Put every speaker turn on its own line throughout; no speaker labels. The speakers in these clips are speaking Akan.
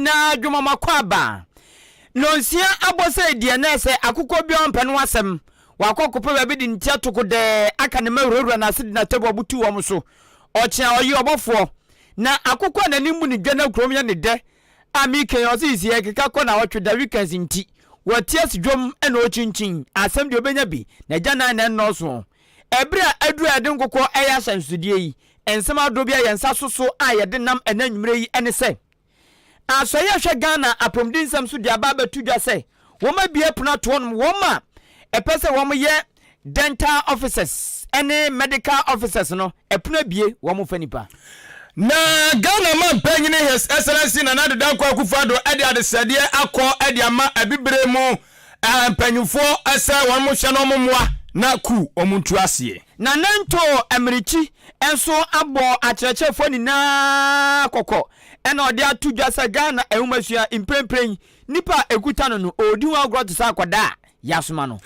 nyinaa dwuma makɔ aba. Nonsia abɔ sɛ deɛ na ɛsɛ akokɔ biara mpɛ no asɛm. Wakɔ kɔpɛ baabi de ne ti ato kodɛɛ aka ne mma wurawura n'ase de n'atabu abutu wɔn so. Ɔkyea ɔye ɔbɔfoɔ. Na akokɔ a n'anim bu ne dwa na kurom yɛ ne dɛ a meka yi ɔse sisi ɛkeka kɔ naawɔtwe da weekends nti wate ase dwom na ɔkyinkyin asɛm deɛ ɔbɛnya bi na agyanan na ɛnnɔɔso. Ɛberɛ a aduru a yɛde nkokɔ ɛyɛ ahyɛnsodeɛ yi, nsɛm ahodoɔ bi a yɛn nsa so so a yɛde nam ɛnɛ anwummerɛ yi ne sɛ, Asɔeɛ a ɛhwɛ Ghana apɔmuden nsɛm so de aba abɛto dwa sɛ wɔabue pono ato hɔnom wɔn a ɛpɛ sɛ wɔyɛ dental officers ne medical officers no, ɛpono abue, wɔmfa nnipa.
Na Ghana Manpanyini His Excellency Nana Addo Dankwa Akufo-Addo de adesrɛdeɛ akɔ de ama Abibire mu mpanyinfoɔ sɛ wɔn hwɛ na wɔn mmoa na ku wɔn ntu aseɛ.
Na Nanto Amirikyi nso abɔ akyerɛkyerɛfoɔ nyinaa kɔkɔ na ɔde ato dwa sɛ Ghana nwomasua mprempren nipa a ɛkuta no no ɔredi ho agorɔ te sɛ akwadaa a yɛasoma no.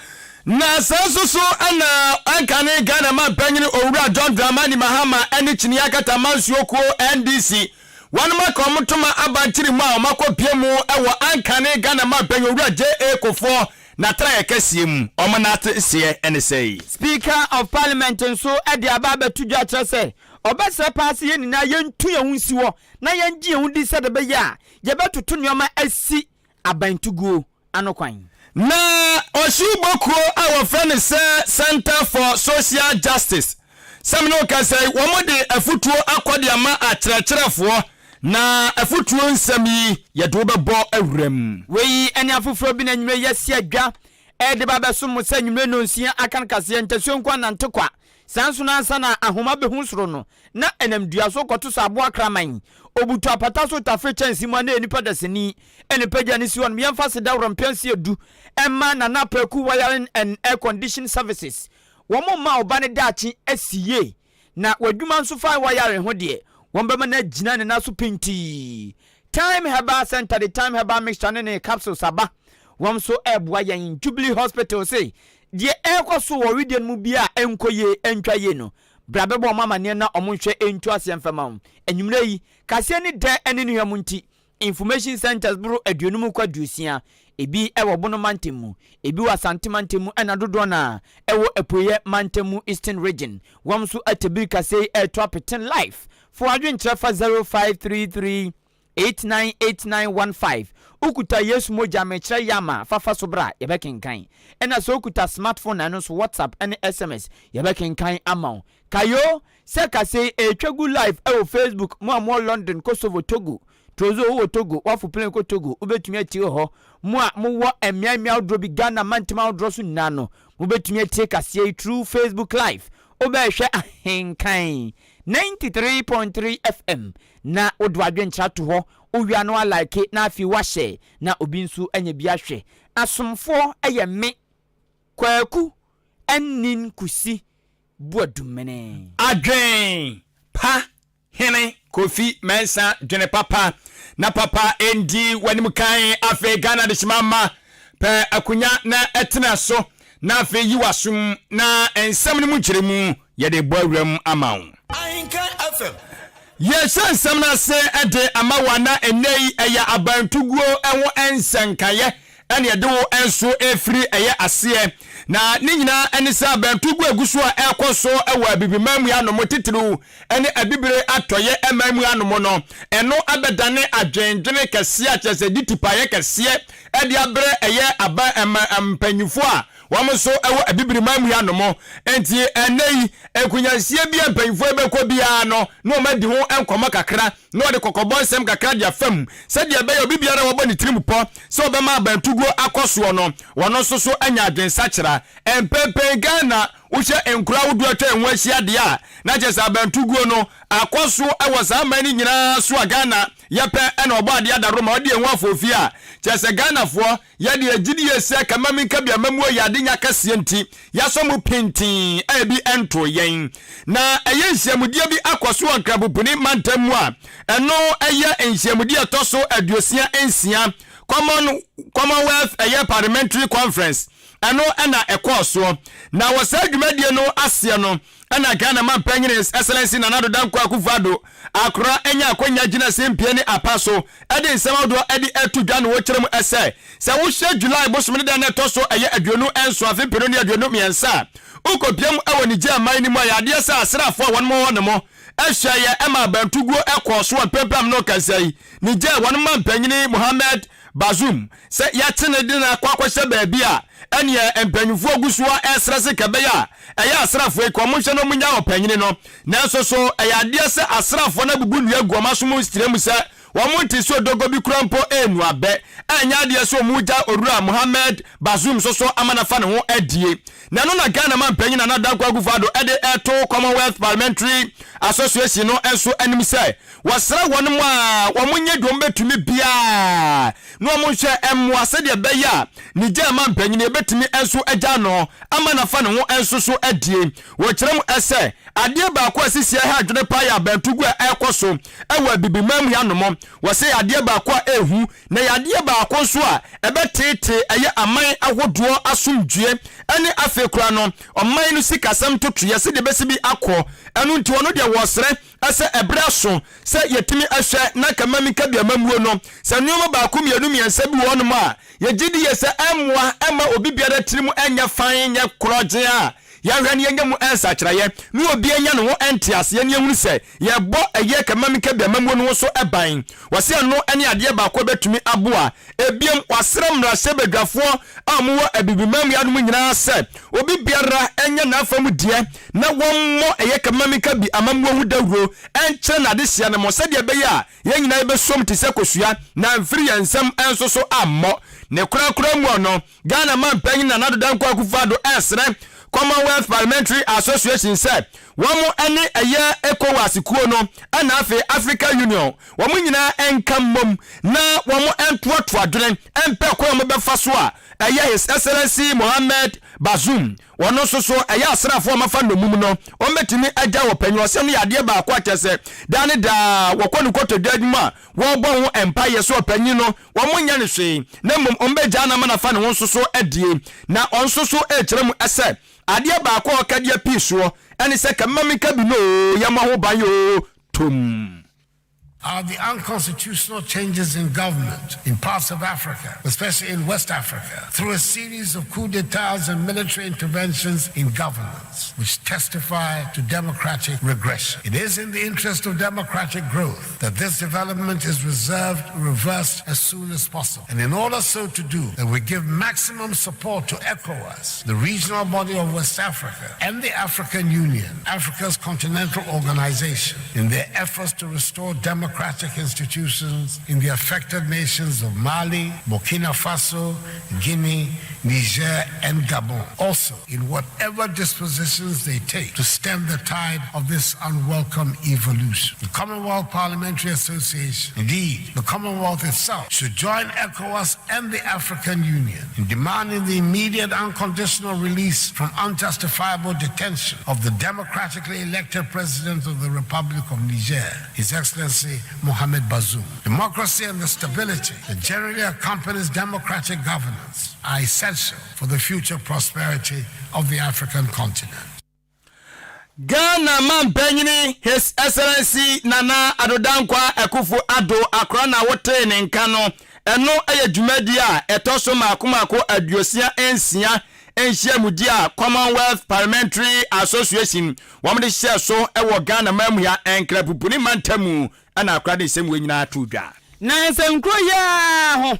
Na saa nso so na ɛnkane Ghana manpanyini Owura John Dramani Mahama ne Kyiniiɛ Akata Mansuo Kuo, NDC, wɔnom aka wɔn ntoma aba nkyere mu a wɔn akɔ pie mu wɔ ankane Ghana manpanyin Owura JA Kufuor n'atraeɛ kɛseɛ mu. Wɔn n'ateseɛ ne sɛi.
Speaker of Parliament nso de aba abɛto dwa kyerɛ sɛ ɔbɛsrɛ paa sɛ yɛn nyinaa yɛntu yɛn ho nsi hɔ na yɛngye yɛn ho di sɛdeɛ ɛbɛyɛ a yɛbɛtoto nneɛma asi abantuguo ano kwan.
Na ɔhyew kuo a wɔfrɛ no sɛ Centre for Social Justice, sɛ me ne wo kasa yi, wɔde afutuo akɔ de ama akyerɛkyerɛfoɔ, na afutuo nsɛm yi, yɛde wo bɛbɔ awuram.
Wei ne afoforɔ bi na anwummerɛ yi asi adwa de ba abɛsom mo sɛ anwummerɛ nnɔnsia aka no kaseɛ, ntasuo nko anante kwa. Saa nso na ansa na ahoma bɛhu soro no, na ɛnam dua so kɔto sɛ aboa kraman. Ɔbutu apata so tafere kyɛnse mu a na ɛyɛ nipa dasani na ɛpagya no si hɔ nom. Yɛmfa aseda worɔ mpɛnse du mma Nana Apraku Wiring and Air Condition Services. Wɔn mma wo ba no daakye asi yie, na w'adwuma nso fa wiring ho deɛ, wɔbɛma no agyina ne nan so pintii. Thyme Herbal Centre de Thyme Herbal Mixture ne ne capsules aba. Wɔn nso reboa yɛn. Jubilee Hospital se deɛ ɛrekɔ so wɔ wedeɛ no mu biara a ɛnkɔ yie, ɛntwa yie no, bra bɛbɔ wɔn amaneɛ na wɔn nhwɛ ntu aseɛ mfa ma wo. Anwummerɛ yi, kaseɛ ne dɛ ne ne hwam nti, Information Centres boro 50 kɔ 60, ebi wɔ Bono mantam mu, ebi wɔ Asante mantam mu ɛna dodoɔ no ara ɛwɔ Apueɛ mantam mu, Eastern Region. Wɔn nso atɛbiri kaseɛ yi ɛreto apete live. Fa w'adwenkyerɛ fa 0533 898915. Wokuta Yesu Mogya Mekyerɛ Yam a, fa fa so bra, yɛbɛkenkan. Ɛna sɛ wokuta smartphone a, ɛno nso WhatsApp ne SMS, yɛbɛkenkan ama wo. Kayo, sɛ kasa yi ɛretwa gu live ɛwɔ Facebook, mo a mowɔ London, Kosovo, Togo, Trozo wowɔ Togo, woafo plane kɔ Togo, wobɛtumi atie wɔ hɔ. Mo a mowɔ mmeae mmeae ahodoɔ bi, Ghana mantam ahodoɔ so nyinaa no, mobɛtumi atie kaseɛ yi through Facebook live. Wobɛhwɛ Ahenkan 93.3 FM na wode w'adwenkyerɛ ato hɔ, wowie a na woalike na afei woahyɛ na obi nso anya bi ahwɛ. Asomfoɔ yɛ me, Kwaku Annin Kusi Boadumene.
Adwen pa hene Kofi Mensah dwene papa na papa ndi w'anim kan afei Ghana adehyema mma pɛ akonya na tena so na afei yi w'asom na nsɛm no mu nkyerɛmu yɛde bɔ awuram ama wo.
Ahenkan FM.
Yɛhyɛ nsɛm no ase de ama wo a na ɛnnɛ yi ɛyɛ abantuguo ho nsɛnkaeɛ ɛna yɛde wo nso refiri ɛyɛ aseɛ. Na ne nyinaa ɛne sɛ abantuguo a ɛgu so a ɛrekɔ so wɔ Abibiman mu anom titiriw ne Abibire atɔeɛ man mu anom no, ɛno abɛdane adwendwene kɛseɛ a kyerɛ sɛ de tipaeɛ kɛseɛ de abrɛ ɛyɛ aban ɛma mpanyinfoɔ a wɔn nso wɔ Abibire man mu anom. Enti ɛnnɛ yi nkonyansie bi a mpanyinfoɔ yi bɛkɔ biara no na wɔn adi ho nkɔmmɔ kakra na wɔde kɔkɔbɔ nsɛm kakra de afa mu sɛdeɛ ɛbɛyɛ obi biara a wabɔ ne tirim pɔ sɛ ɔbɛma abantuguo akɔ soɔ no wɔn nso so anya adwensakyera. Mpɛnpɛn Ghana wohwɛ nkuro ahodoɔ atwa yɛn ho ahyia deɛ a na kyerɛ sɛ abantuguo no akɔ so wɔ saa man no nyinaa so a Ghana yɛpɛ na ɔbɔ adeɛ adaworoma ɔde yɛn ho afɔfie a kyerɛ sɛ Ghanafoɔ Yɛde agyidie sɛ kama-mi-nka-bi amammuo yɛ adenya kɛseɛ nti, yɛasɔ mu pintinn a ebi ntoo yɛn. Na ɛyɛ nhyiamudie bi akɔ so wɔ Nkrabopuni mantam mu a ɛno yɛ nhyiamudie a ɛtɔ so 66, Common Commonwealth ɛyɛ Parliamentary Conference, ɛno na ɛkɔɔ soɔ. Na wɔ saa dwumadie no aseɛ no, Ɛna Ghana Manpanyin His Excellency Nana Addo Dankwa Akufo Addo akora anya akwanya gyina simpie ne apa so de nsɛm ahodoɔ de ato dwa na wɔkyerɛ mu sɛ, sɛ wohwɛ July bosome ne da no ɛtɔ so ɛyɛ 27 afe 2023 a, wokɔpia mu wɔ Niger man no mu a, ɛyɛ adeɛ sɛ asraafoɔ a wɔn wɔ hɔ nom hwɛeɛ ma abantuguo kɔɔ so wɔ mpempem no kasa yi Niger wɔn manpanyini Mohamed Bazoum sɛ yɛakye no de no akɔ akɔhyɛ baabi a ɛneɛ mpanyinfoɔ gu so a ɛresrɛ se kɛbɛyɛ a ɛyɛ asraafoɔ yi ka wɔn nhwɛ na wɔn nya ɔpanyini no. Nanso so ɛyɛ adeɛ sɛ asraafoɔ no abubu nnua agu wɔn aso mu kyerɛ mu sɛ wɔn nte sɛ odogo bi kura mpo renu abɛ? Ɛnyɛ adeɛ sɛ wɔn regya Owura Mohamed Bazoum nso so ama no afa ne ho adie. Na ɛno na Ghana manpanyin Nana Dankwa Akufo-Addo de reto Commonwealth Parliamentary Association no nso anim sɛ wɔsrɛ wɔn a wɔnyɛ deɛ wɔbɛtumi biara na wɔnhwɛ mmoa sɛdeɛ ɛbɛyɛ a Niger manpanyin yɛbɛtumi nso agya no ama no afa ne ho nso so adie. Wɔkyerɛ mu sɛ adeɛ baako a sisi ɛha adwene paa yɛ abantugu a ɛrekɔ so wɔ Abibiman mu hanom. Wɔse adeɛ baako a ɛrehu Na ɛyɛ adeɛ baako nso a ɛbɛteetee ɛyɛ aman ahodoɔ asomdwoeɛ ɛne afei koraa no ɔman no sikasɛm ntotoeɛ sɛdeɛ ɛbɛsi bi akɔ. Ɛno nti ɔno deɛ wɔsrɛ sɛ ɛberɛ aso sɛ yɛtumi hwɛ na anka Mamika bi amammuo no sɛ nnoɔma baako mmienu mmiɛnsa bi wɔ hɔnom a yɛgye di yie sɛ ɛmmoa mma obi biara tirim nyɛ fann nyɛ korɔgyenn a Yɛnhwɛ na yɛnya mu nsakyeraeɛ, na obiara nya ne ho nteaseɛ na yɛhunu sɛ yɛrebɔ ɛyɛ kɛmamika bi amammuo no ho so ban. Wɔse ɛno ne adeɛ baako a ɛbɛtumi aboa. Ɛbiom, wɔasrɛ mmarahyɛbadwafoɔ a wɔwɔ Abibiman mu hanom nyinaa sɛ obi biara nyɛ n'afa mu deɛ na wɔmmɔ ɛyɛ kɛmamika bi amammuo ho dawuro nkyerɛ n'adehyeɛ no mo sɛdeɛ ɛbɛyɛ a yɛn nyinaa yɛbɛsom te sɛ kosua na amfiri yɛn nsam nso so ammɔ. Ne korakora mu no, Ghana manpanyin Nana Addo Dankwa Akufo-Addo resrɛ Commonwealth Parliamentary Association sɛ wɔn ne ɛyɛ ECOWAS kuo no ɛna afei Africa Union wɔn nyinaa nka mmom na wɔn ntoatoa dwene mpɛ kwan a wɔbɛfa so a ɛyɛ His Excellency Mohamed Bazoum wɔn nso so ɛyɛ asraafoɔ a wɔafa nnommum no wɔbɛtumi agya wɔ panyin ɔsɛm no yɛ adeɛ baako a kyerɛ sɛ daa ne daa wɔkɔ no kotodwe adwuma a wɔrebɔ ho mpaeɛ sɛ ɔpanyin no Wɔnyɛ no hwee, na mmom wɔbɛgyaa no ama no afa ne ho nso so adie. Na ɔnso so rekyerɛ mu sɛ, adeɛ baako a ɔka de apii soɔ ne sɛ, Ka mma menka bi no oo, yɛmmɔ ho ban oo, tomm.
Are the unconstitutional changes in government in parts of Africa, especially in West Africa, through a series of coups d'etats and military interventions in governance, which testify to democratic regression. It is in the interest of democratic growth that this development is reserved, reversed as soon as possible. And in order so to do, that we give maximum support to ECOWAS, the regional body of West Africa, and the African Union, Africa's continental organization, in their efforts to restore democratic institutions in the affected nations of Mali, Burkina Faso, Guinea, Niger, and Gabon. Also, in whatever dispositions they take to stem the tide of this unwelcome evolution. The Commonwealth Parliamentary Association, indeed, the Commonwealth itself, should join ECOWAS and the African Union in demanding the immediate unconditional release from unjustifiable detention of the democratically elected President of the Republic of Niger, His Excellency Mohamed Bazoum. Democracy and the stability that generally accompanies democratic governance are essential for the future prosperity of the African continent.
Ghana Mampanyini His Excellency Nana Addo Dankwa Akuffo Addo akora na wotee ne nka no, ɛno yɛ dwumadie a ɛtɔ so mmaako mmaako 66 nhyiamudie a Commonwealth Parliamentary Association wɔn de hyɛɛ so wɔ Ghana man mu ha Nkrapupuni mantamu na akora de nsɛm wei nyinaa too dwa.
Na nsɛnkuro yi ara ho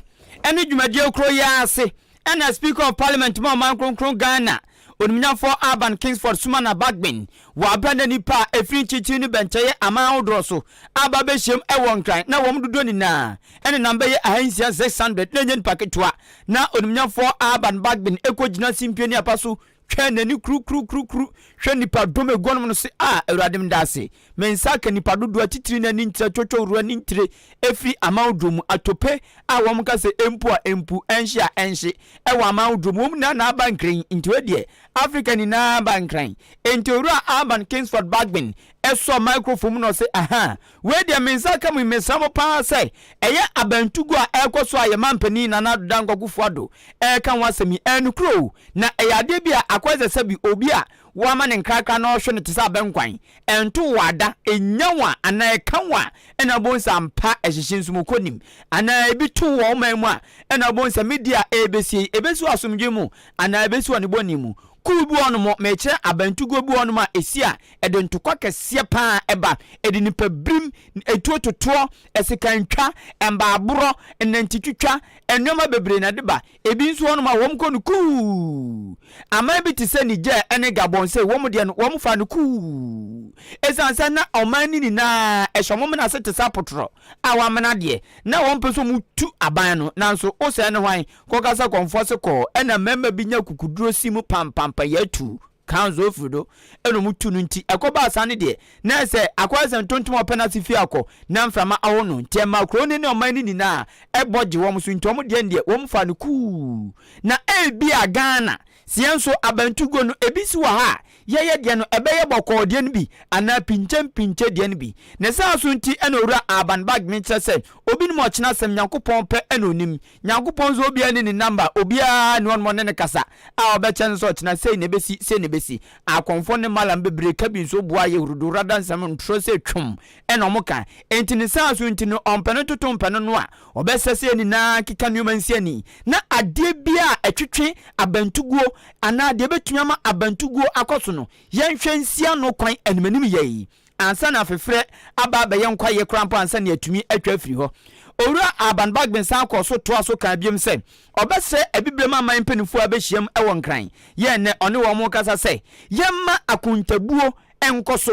ne dwumadie koro yi ara ase na Speaker of Parliament ma Ɔman Kronkron Ghana, Onimnyamfoɔ Alban Kingsford Sumana Bagbin wɔ aberɛ a na nnipa a ɛfiri nkyirikyiri ne bɛnkyɛeɛ aman ahodoɔ so aba abɛhyiam wɔ Nkran na wɔn dodoɔ nyinaa nenam bɛyɛ ahansia, 600, na ɛnyɛ nnipa ketewa na Onimnyamfoɔ Alban Bagbin kɔgyina simpie ne apa so twaa n'ani kurukurukurukuru hwɛ nnipa dɔm a ɛgu hɔnom no se, A, Awurade, meda ase. Me nsa aka nnipa dodoɔ atitire ne anintire, atwotwoworoɔ anintire ɛfiri aman ahodoɔ mu, atope a wɔn ka sɛ ɛmpu a ɛmpu, ɛnhye a ɛnhye, ɛwɔ aman ahodoɔ mu, wɔn nyinaa na aba Nkran yi, nti wei deɛ, Afrika nyinaa aba Nkran. Enti Owura Alban Kingsford Bagbin sɔɔ microphone mu na ɔse, Ahaa, wei deɛ me nsa aka mu yi, mesrɛ mo paa sɛ, ɛyɛ abantuguo a ɛrekɔ so a yɛn mampanin Nana Addo Dankwa Akufo-Addo reka ho asɛm yi, ɛyɛ nokorɛ o, na ɛyɛ adeɛ bi a akɔyɛ sɛ sɛbi obi a. woama ne nkrakra na ɔhwɛ no te sɛ abɛnkwan. Ɛnto wo ada, ɛnya wo a, anaa ɛka wo a, ɛna wobɛhu sɛ ampa ɛhyehye nso mu kɔnim. Anaa ebi to wo wɔ wo man mu a, ɛna wobɛhu sɛ me deɛ a ɛrebɛsie yi, ɛbɛsi wɔ asomdwoeɛ mu anaa ɛbɛsi wɔ ne bɔne mu. Kuw bi wɔ hɔnom, mekyerɛ abantuguo bi wɔ hɔnom a ɛsi a, ɛde ntokwa kɛseɛ pa ara ba. Ɛde nnipabirim, etuo totoɔ, asikantwa, mbaaborɔ, nnantitwitwa, nneɛma bebree na ɛde ba. Ebi nso wɔ hɔnom a wɔkɔ no kuu. Aman bi te sɛ Niger ne Gabon sei, wɔn deɛ no, wɔfa no kuu. Ɛsiane sɛ na ɔman no nyinaa ɛhyɛ wɔn mena ase te sɛ apotorɔ a wɔamena deɛ, na wɔmpɛ sɛ wɔtu aban no. Nanso wosɛe ne hwan? Kɔka sɛ kɔmfoɔ se kɔɔ, ɛna mmarima bi nya kukuduro si mu pampampa yɛatu. Council firi do na ɔmo tu no ntsi ɛkɔbaa saa no deɛ na ɛsɛ akɔyɛ sɛ ntontom a ɔpɛ n'ase fie akɔ na mframa awo no ntsi ɛmaa kurow no ne ɔman no nyinaa ɛbɔ gye wɔn so ntsi ɔmo deɛ no deɛ wɔn faa no kuu na ebia Ghana sɛ yɛn nso abantuguo no ebi si wɔ ha a yɛyɛ deɛ no ɛbɛyɛ bɔkɔɔ deɛ no bi anaa pinkyɛ mpinkyɛ deɛ no bi ne saa so nti ɛna owura Alban Bagbin kyerɛ sɛ obi nim ɔkyena asɛm Nyankopɔn pɛ ɛna onim Nyankopɔn nso obiara nni ne number, obiara nni hɔnom a ɔne no kasa a ɔbɛkyerɛ no sɛ ɔkyena sei na ɛbɛsi, sei na ɛbɛsi. Akɔmfoɔ ne Mallam bebree ka bi nso boa yɛ huruduhurada nsɛm ntorɔ sɛ twom ɛna ɔmo ka. Enti ne saa so nti no ɔmpɛ no toto mpɛ no no a, ɔbɛsɛ sɛ yɛn nyinaa keka nnoɔma nsi ani na adeɛ biara a ɛtwetwe abantuguo anaa deɛ ɛbɛtumi ama abantuguo akɔ so no yɛnhwɛ nsi ano kwan animanim yɛi. ansa na afefrɛ aba abɛyɛ nkwayɛ koraa mpo ansa na yɛatumi atwa afiri hɔ. Owura Alban Bagbin san kɔɔ so toaa so kaa biom sɛ ɔbɛsrɛ Abibirem aman mpanimfoɔ a abɛhyiam wɔ Nkran yɛ nnɛ ɔne wɔn rekasa sɛ yɛmma akontabuo nkɔ so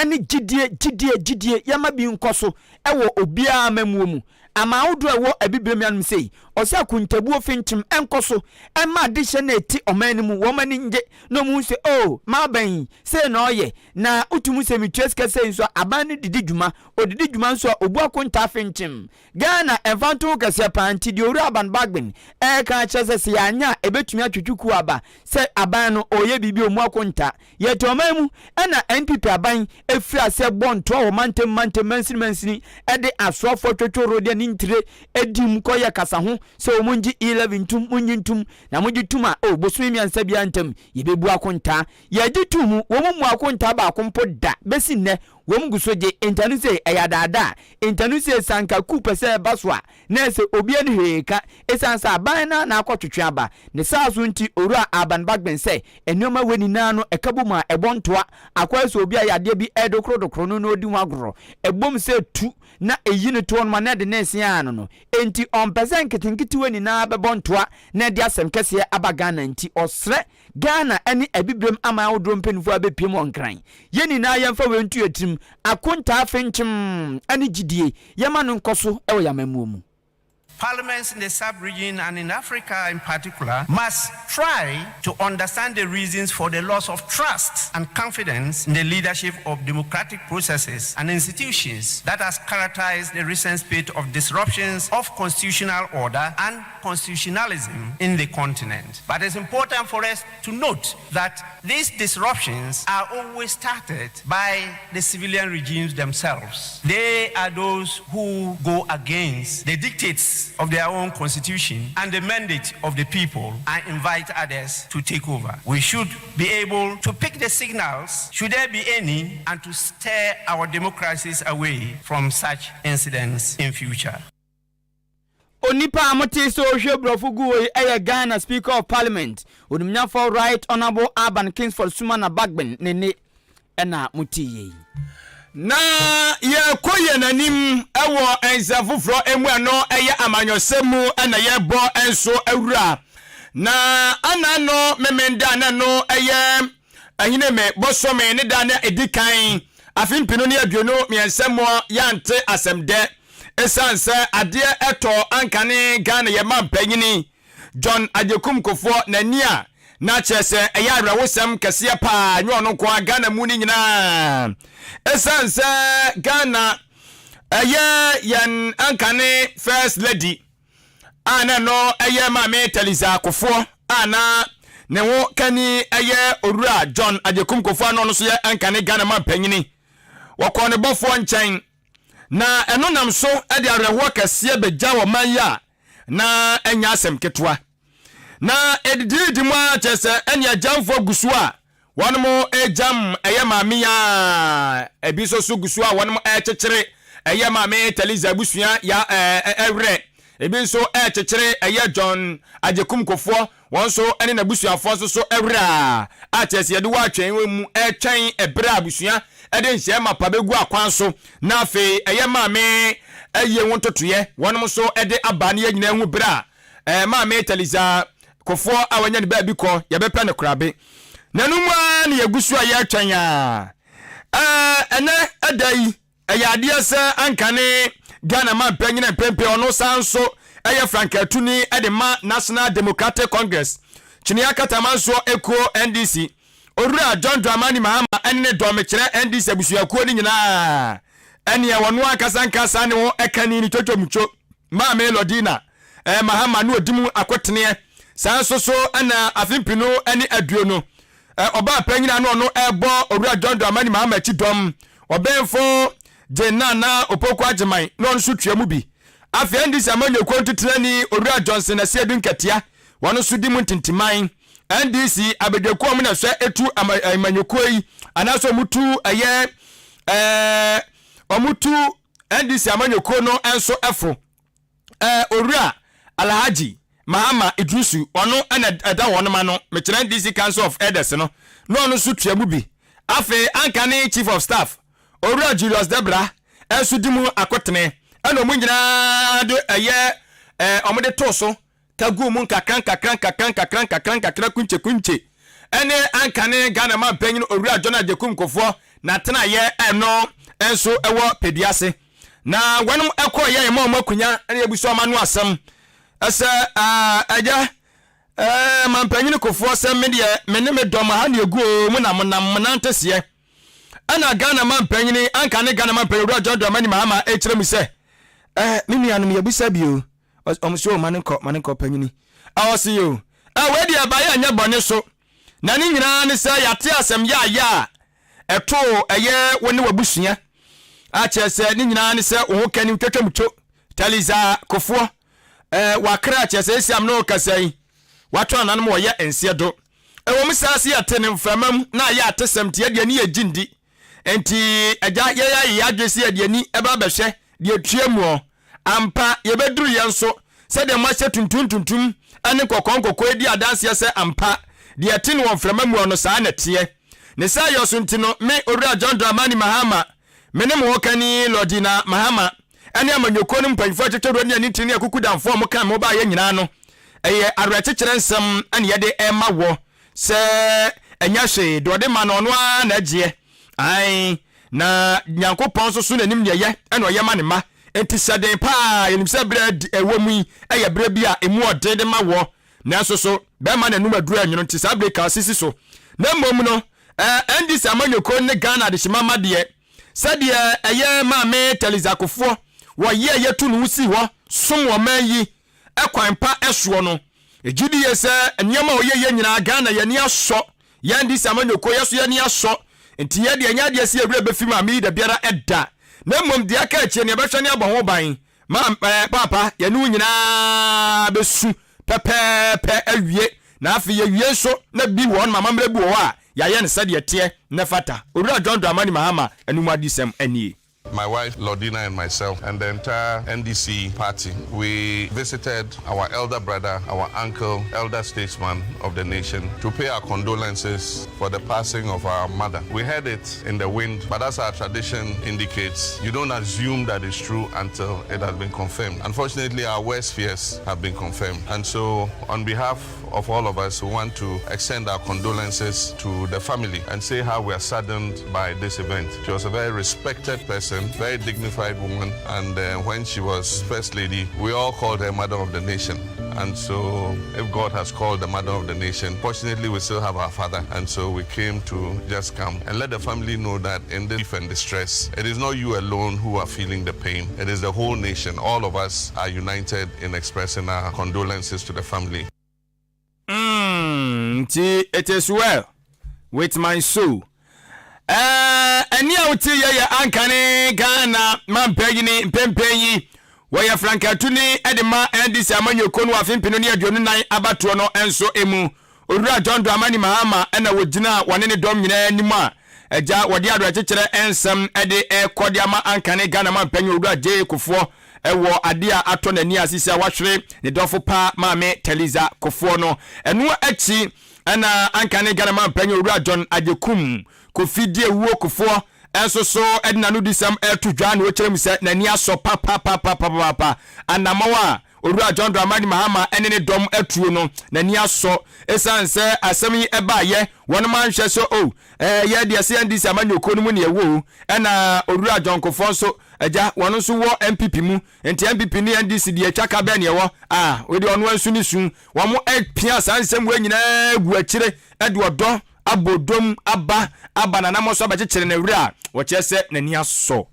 ne gyidie gyidie gyidie yɛmma bi nkɔ so wɔ obiara amammuo mu. Aman ahodoɔ a ɛwɔ Abibirem anom sei, ɔsɛ akontabuo finkyim nkɔ so mma adehyɛ no a ɛte ɔman no mu wɔn ani nnye na wɔn hu sɛ oh m'aban yi sei na ɔyɛ na wotu mu sɛ metua sika sei nso a aban no didi dwuma, ɔdidi dwuma nso a ɔbu akontaa finkyim. Ghana ɛmfa nto ho kɛseɛ paa nti deɛ Owura Alban Bagbin ɛreka akyerɛ sɛ sɛ yɛanyɛ a ɛbɛtumi atwetwe kuo aba sɛ aban no ɔreyɛ biribi a ɔmmu akontaa. Yɛte ɔman mu na NPP aban firi aseɛ bɔ ntoa wɔ mantam mantam, mansini mansini de asoafoɔ twotworo deɛ ne ntire di mu kɔyɛ kasa ho sɛ wɔn ngye E-levy ntum, monnye ntum na mogye tum a oh bosome mmiɛnsa biara ntam yɛbɛbu akontaa. Yɛgye too mu, wɔn mmu akontaa baako mpo da bɛsi nnɛ wɔn gu so gye. Ntanu sei ɛyɛ adaadaa, ntanu sei sɛ anka coup pɛ sɛ ɛba so a na ɛsɛ obiara nni hwee ka esiane sɛ aban no ara na akɔtwetwe aba. Ne saa so nti, Owura Alban Bagbin sɛ nneɛma wei nyinaa no ɛka bom a ɛbɔ ntoa, akɔyɛ sɛ obi a yadeɛ bi redokrodokro no na ɔdi ho agorɔ, ɛbom sɛ tu na ɛyi no toɔ no ma na ɛde ne resen ara no no. Enti ɔmpɛ sɛ nketenkete wei nyinaa bɛbɔ ntoa na ɛde asɛm kɛseɛ aba Ghana nti ɔsrɛ Ghana ne Abibirem aman ahodoɔ mpanimfoɔ a bɛpiem wɔ Nkran. Yɛn nyinaa yɛmfa wei nto yɛn tirim, akontaa fenkyem ne gyidie, yɛmma no nkɔ so wɔ yɛn amammuo mu.
Parliaments in the sub-region and in Africa in particular must try to understand the reasons for the loss of trust and confidence in the leadership of democratic processes and institutions that has characterized the recent spate of disruptions of constitutional order and constitutionalism in the continent. But it's important for us to note that these disruptions are always started by the civilian regimes themselves. They are those who go against the dictates of their own constitution and the mandate of the people and invite others to take over. We should be able to pick the signals, should there be any, and to steer our democracies away from such incidents in future.
Onipa a motee sɛ ɔrehwie borɔfo gu hɔ yi yɛ Ghana Speaker of Parliament, Onimnyafo Right Honourable Alban Kingsford Sumana Bagbin ne nne na motee yei.
Na yɛrekɔ yɛn anim wɔ nsɛm foforɔ mu, ɛno yɛ amanyɔsɛm mu na yɛrebɔ nso awura. Na ana no Memenda na ɛno yɛ Ahinime bosome ne da na ɛdi kan afe mpenu ne 23 muɔ yɛante asɛm dɛ ɛsiane sɛ adeɛ ɛtɔ ankane Ghana yɛ mampanyini John Agyekum Kufuor n'ani a na kyerɛ sɛ ɛyɛ awerɛhosɛm kɛseɛ paa nyɛ ɔno nko ara Ghana mu no nyinaa ɛsiane sɛ Ghana ɛyɛ yɛn ankane First Lady a na ɛno yɛ Maame Theresa Kofoɔ a na ne ho kani yɛ Owura John Agyekum Kofoɔ a na ɔno nso yɛ nkane Ghana mampanyini. Wɔkɔɔ ne bɔfoɔ nkyɛn na ɛno nam so de awerɛhoɔ kɛseɛ bɛgya ɔman yi a na ɛnyɛ asɛm ketewa. Na ɛdidiidi mu ara kyerɛ sɛ ɛne agyamfoɔ gu so a. Wɔnom gyam ɛyɛ maame yi a ebi nso so gu so a wɔnom ɛkyekyere ɛyɛ maame Teliza abusua ya ɛwerɛ. Ebi nso ɛkyekyere ɛyɛ John Agyekum Kofoɔ wɔn nso ɛne n'abusuafoɔ nso so ɛwerɛ a a kyerɛ sɛ yɛde wɔ atwɛn mu ɛtwɛn ɛberɛ a abusua ɛde nhyɛn mapa bɛgu akwan so na afei ɛyɛ maame ɛyie ho ntotoeɛ wɔnom nso ɛde aba ne yɛn nyinaa hu berɛ a Ɛɛ Maame Teliza Kofoɔ a wanya ne baabi kɔ, yɛbɛpɛ no korabe. Na ɛno mu ara na yɛgu so a yɛretwɛn a. Ɛɛ ɛnɛ ɛda yi, ɛyɛ adeɛ sɛ anka ne Ghana manpanyin mpempem ɔno san nso ɛyɛ frankaatuni de ma National Democratic Congress, Kyinea Katamansoɔ Ekuo, NDC, Owura John Dramani Mahama ɛne ne dɔm mekyerɛ NDC abusuakuo no nyinaa ɛneɛ ɔno ankasa nkasa ne ho ɛkani ne twotwomutwo Maame Lordina eh, Mahama no ɔdi mu akoteneɛ. Saa nso so na afe mpenu ne aduonu eh, ɔbaa panyin a na ɔno ɛrebɔ Owura John Dramani Mahama akyi dɔm, ɔbenfo Jane Nana Opoku Agyeman na ɔno nso tua mu bi. Afei NDC amanyɔkuo ntutenani Owura Johnson Asiedu Nketia, wɔn nso di mu ntintiman. NDC abadwakuo a wɔn na ɛhwɛ etu amanyɔkuo yi anaasɛ wɔn tu ɛyɛ ɛɛ wɔn tu NDC amanyɔkuo no nso fo. Ɛɛ Owura Alhaji Mahama Idrisu, ɔno na ɛda wɔn ano, mekyerɛ NDC Council of Elders no, na ɔno nso tua mu bi. Afei anka ne Chief of Staff, Owura Julius Debra nso di mu akotene, ɛna wɔn nyinaa de ɛyɛ ɛɛ wɔde too so ka guu mu nkakra nkakra nkakra nkakra nkakra nkakra kunkye kunkye ɛne anka ne Ghana manpanyin Owura John Agyekum Kufuor n'atenaeɛ ɛno nso ɛwɔ Peduase. Na wɔnom ɛkɔɔ yɛ yɛma wɔn akunya ɛne yɛbusa wɔn ano asɛm ɛsɛ agya ɛɛ manpanyin Kufuor sɛ me deɛ me ne me dɔm ha ne egu o mu na mo nam mo nante seɛ ɛna Ghana manpanyin anka ne Ghana manpanyin Owura John Dramani Mahama ɛkyerɛ mu sɛ ɛɛ me nuanom yɛbusa bio Ɔmo se o ma no nkɔ, ma no nkɔ panyini. A ɔse yo, ɛ wei deɛ ɛbaeɛ ɛnyɛ bɔne so. Na ne nyinaa ne sɛ yɛate asɛm yaaya a ɛtoo ɛyɛ wo ne w'abusua. A kyerɛ sɛ ne nyinaa ne sɛ wo ho kani twatwam two. Taliza Kofoɔ, ɛ wakra kyerɛ sɛ esi am ne wo kasa yi, watɔ nananom wɔyɛ nseɛ do. Ɛwɔ mu saa se yɛte ne mframa mu na ayɛ atesɛm nti yɛdeɛ ne yɛgye ndi. Enti, Agya, yɛn ayɛ yɛn adwene sɛ yɛde ani bɛba abɛhwɛ deɛ ɛtua muɔ. Ampa, yɛbɛduru yɛn nso, sɛdeɛ moahyɛ tuntum tuntum ne nkɔkɔɔ nkɔkɔɔ redi adanseɛ sɛ ampa, deɛ ɛte no wɔ mframa muɔ no, saa na ɛteɛ. Ne saa yɔ so nti no, me, Owura John Dramani Mahama, me ne mo hokani Lordina Mahama, ne amanyɔkuo no mu mpanyinfoɔ atwetweroɔ ne anitire ne akukudamfoɔ a wɔkaa me ho baeɛ nyinaa no, ɛyɛ awerɛkyekyerɛ nsɛm na yɛde rema wɔ Sɛ ɛnyɛ hwee, deɛ ɔde ma no, ɔno ara na ɛgyeɛ. Aane, na Nyankopɔn nso so n'anim deɛ ɛyɛ na ɔyɛ ma ne mma. Enti hyɛ den paa, yɛnim sɛ berɛ a ɛwɔ mu yi yɛ berɛ bi a emu ɔden de ma woɔ, nanso so bɛrima n'anum aduru ɛnwono nti saa berɛ yi ka sisi so. Na mmom no, NDC amanyɔkuo ne Ghana adehyema mma deɛ, sɛdeɛ ɛyɛ Maame Theresa Kufuor wɔyɛɛ yɛtu ne ho sii hɔ som ɔman yi kwan pa soɔ no. Megye die sɛ nneɛma a ɔyɛ yɛ nyinaa Ghana yɛn ani asɔ, yɛn NDC amanyɔkuo yɛ so yɛn ani asɔ, nti yɛ deɛ ɛnyɛ adeɛ sɛ yɛn werɛ bɛfi maame yi dabiara da, na mmom deɛ aka akyire no yɛbɛhwɛ ne abɔ ho ban. Ma eh, paapa yɛne wo nyinaa bɛsu pɛpɛɛpɛ awie, na afei yɛwie nso na bi wɔ hɔ nom amammerɛ bi wɔ hɔ a yɛayɛ no sɛdeɛ ɛteɛ na ɛfata. Owura John Dramani Mahama anom adesɛm nie.
My wife Lordina and myself and the entire NDC party, we visited our elder brother, our uncle, elder statesman of the nation to pay our condolences for the passing of our mother. We heard it in the wind, but as our tradition indicates, you don't assume that it's true until it has been confirmed. Unfortunately, our worst fears have been confirmed. And so, on behalf of all of us, we want to extend our condolences to the family and say how we are saddened by this event. She was a very respected person, very dignified woman, and uh, when she was First Lady, we all called her Mother of the Nation. And so, if God has called the mother of the nation, fortunately, we still have our father. And so, we came to just come and let the family know that in this grief and distress, it is not you alone who are feeling the pain, it is the whole nation. All of us are united in expressing our condolences to the family.
Mm, nti it is well with my soul. Eh, ɛne a wote yɛ yɛ ankane Ghana mampanyini mpempɛn yi wɔyɛ frankatuni de ma NDC amanyɔkuo no wɔ afe mpenu ne aduonu nan abatoɔ no nso mu. Owura John Dramani Mahama na wɔgyinaa wɔne ne dɔm nyinaa anim a agya wɔde awerɛkyekyerɛ nsɛm de rekɔ de ama ankane Ghana manpanyin Owura J.A. Kufuor wɔ adeɛ a atɔ n'ani ase sɛ wahwere ne dɔfo pa Maame Theresa Kufuor no. Ɛno akyi na ankane Ghana manpanyin Owura John Agyekum Kofi Diawuo Kufuor nso so de n'anodisɛm reto dwa na ɔkyerɛ mu sɛ n'ani asɔ papapapapapa anammɔn a Owura John Dramani Mahama ne ne dɔm atuo no, n'ani asɔ. Esiane sɛ asɛm yi baeɛ, wɔnom anhwɛ sɛ oh, eh, yɛ deɛ sɛ NDC amanyɔkuo no mu ne yɛwɔ o, ɛna Owura John Kufuor nso, agya, wɔn nso wɔ NPP mu, nti NPP ne NDC deɛ atwa ka bɛn ne ɛwɔ? Ah, wei deɛ ɔno nso ne su. Wɔn apia saa nsɛm wei nyinaa gu akyire de ɔdɔ abɔ dom aba aba n'anammɔn so abɛkyekyere ne werɛ a, wɔkyerɛ sɛ n'ani asɔ.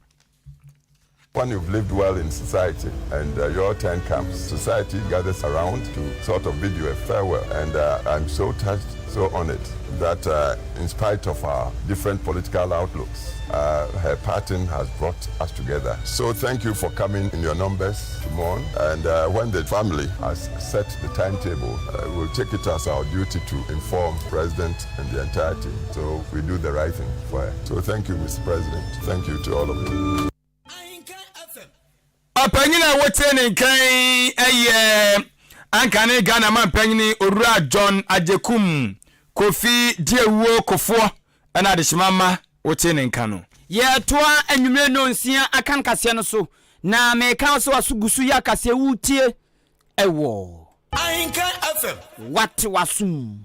When you've lived well in society and uh, your turn comes, society gathers around to sort of bid you a farewell. And uh, I'm so touched, so honored that uh, in spite of our different political outlooks, uh, her parting has brought us together. So thank you for coming in your numbers to mourn. And uh, when the family has set the timetable, uh, we'll take it as our duty to inform President and the entire team. So we do the right thing for her. So thank you, Mr. President. Thank you to all of you.
Ɔpanyin a wotie ne nkan yɛ ankane Ghana manpanyin Owura John Agyekum Kofi Diawuo Kofoɔ ɛna adehyema mma wote ne nka no.
Yɛretoa anwummere nnɔnsia akan kaseɛ no so, na meka wo sɛ w'aso gu so yɛ akaseɛ woretie ɛwɔ.
Ahenkan FM.
Wate w'aso mu.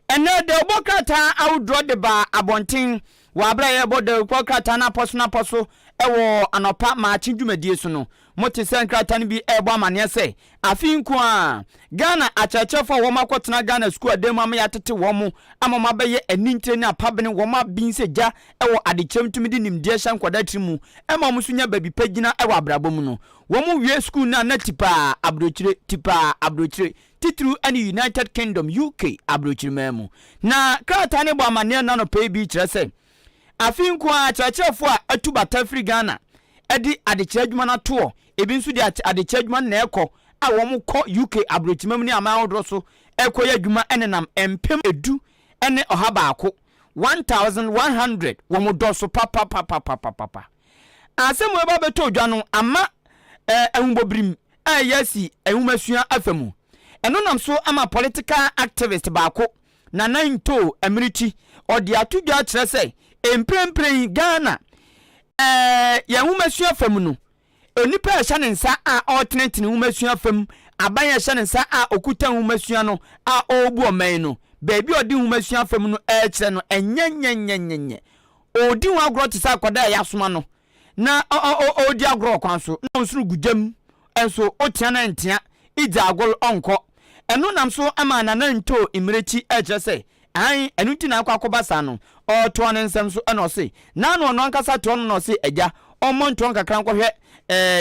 Ɛnnɛ, dawubɔ krataa ahodoɔ de ba abɔnten wɔ aberɛ a yɛrebɔ dawubɔ krataa no apɔso no apɔso wɔ anɔpa maakye dwumadie so no. Mote sɛ nkrataa no bi rebɔ amaneɛ sɛ, afe yi nko ara, Ghana akyerɛkyerɛfoɔ a wɔn akɔtena Ghana sukuu adan mu ama yɛatete wɔn ama wɔn abɛyɛ anintire ne apabene, wɔn aben sɛ gya wɔ adekyerɛm tumi de nimdeɛ hyɛ nkwadaa tiri mu ma wɔn nso nya baabi pa gyina wɔ abrabɔ mu no. Wɔn wie sukuu no a na tipaa aburokyire, tipaa aburokyire, titiriw ne United Kingdom, UK, aburokyiriman mu. Na krataa no bɔ amanneɛ nnɛ anɔpa yi bi kyerɛ sɛ, afe yi nko ara akyerɛkyerɛfo a atu bata firi Ghana de adekyerɛ adwuma no atoɔ, ebi nso de adekyerɛ adwuma no na ɛrekɔ a wɔkɔ UK aburokyiriman mu ne aman ahodoɔ so rekɔyɛ adwuma nenam 11,100, 1,100, wɔn dɔso papapapapapa. Asɛm wei ba bɛtɔ dwa no ama ahummɔbirim a ɛyɛ asi nwomasua afa mu. Ɛno nam so ama political activist baako, Nana Ntoo Amirikyi, ɔde ato dwa akyerɛ sɛ mprempren yi Ghana yɛn nwomasua fa mu no, onipa a ɛhyɛ ne nsa a ɔretenetene nwomasua fa mu, aban a ɛhyɛ ne nsa a ɔkuta nwomasua no a ɔrebu ɔman no, baabi a ɔde nwomasua fa mu no rekyerɛ no, ɛnyɛ nyɛnyɛnyɛnyɛ. Ɔredi ho agorɔ te sɛ akwadaa a yɛasoma no na ɔredi agorɔ wɔ kwan so na ɔnsono gu gyam nso ɔtea na ɛntea, idzi agor ɔnkɔ. Ɛno nam so ma Nana Ntoo mmirekyi rekyerɛ sɛ aane, ɛno nti na akɔ akɔba saa no. Ɔretoa ne nsɛm so na ɔse, Naano ɔno ankasa te hɔnom na ɔse agya ɔmmɔ ntoɔ nkakra nkɔhwɛ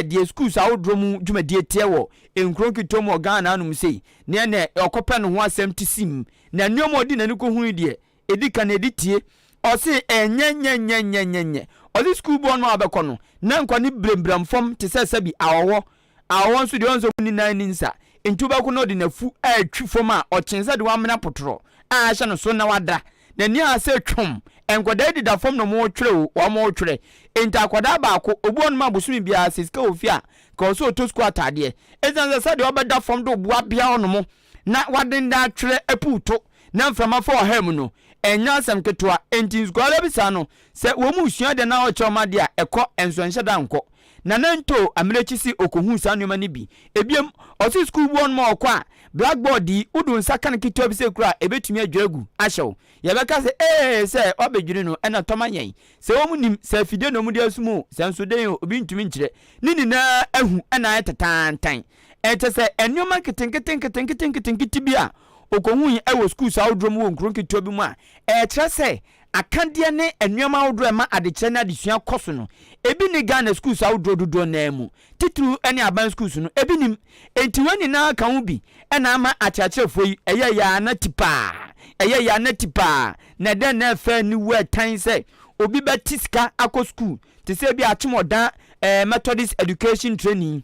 deɛ schools ahodoɔ mu dwumadie teɛ wɔ nkuro nketewa mu wɔ Ghana hanom sei, na ɛnɛ ɔkɔpɛ ne ho asɛm te sim na nnoɔma a ɔde n'ani kɔhui deɛ Edi kan edi tie. Ɔse ɛnyɛ nyɛ nyɛ nyɛ nyɛ nyɛ. Ɔse sukuu bɔɔ no a ɔbɛkɔ no, na nkwa no brambram fam te sɛ sɛbi awɔwɔ. Awɔwɔ nso deɛ ɔnsɛ ɔmu nni nan nni nsa. Nti wobɛkɔ na ɔde n'afu retwi fam a ɔkyen sɛ de wamena potorɔ a ahyɛ no so na wada. N'ani aha sɛ twom. Nkwadaa yi deda fam na wɔn retwerɛ o, wɔn retwerɛ. Nti akwadaa baako, obi wɔ hɔnom a bosome biara sɛ sika wɔ fie a, nka ɔsɛ ɔtɔ sukuu ataadeɛ. Esiane sɛ sɛdeɛ ɔbɛda fam de ɔboa bea hɔnom na wadendan atwerɛ apuw to na mframa fa ɔha mu no, ɛnyɛ asɛm ketewa. Enti nkwadaa bi saa no, sɛ wɔn resua ade anaa wɔrekyerɛ wɔn ade a, ɛkɔ, nso ɛnhyɛ da nkɔ. Nana Ntoo Amerekyi se okohuu saa nneɛma no bi. Ebiem, ɔse sukuu bi wɔ hɔnom a ɔkɔ a, blackboard yi, wode wo nsa ka no ketewa bi sei koraa a, ebetumi adwiri agu ahyɛ wo. Yɛbɛka sɛ, Ee, sɛ woabedwiri no, ɛna tɔ ma yɛn. Sɛ wɔn nim, sɛ afidie na wɔde asum o, sɛ nso dɛn o, obi ntumi nkyerɛ. Ne nyinaa ahu na ayɛ tataantan. Ɛkyɛ sɛ nneɛma nketenkete nketenkete nketenkete bi a okohui wɔ schools ahodoɔ mu wɔ nkuro nketewa bi mu a ɛkyerɛ sɛ akadeɛ ne nneɛma ahodoɔ a ɛma adekyerɛ ne adesua kɔ so no, ebi nni Ghana schools ahodoɔ dodoɔ no ara mu, titiriw ne aban schools no, ebi nnim. Enti wei nyinaa ka ho bi na ama akyerɛkyerɛfoɔ yi, ɛyɛ yɛ a na ti paa, ɛyɛ yɛ a na ti paa, na ɛdɛn na ɛfɛ aniwu a ɛtan sɛ obi bɛte sika akɔ school te sɛ ebi Akyemɔdan eh, Methodist Education Training.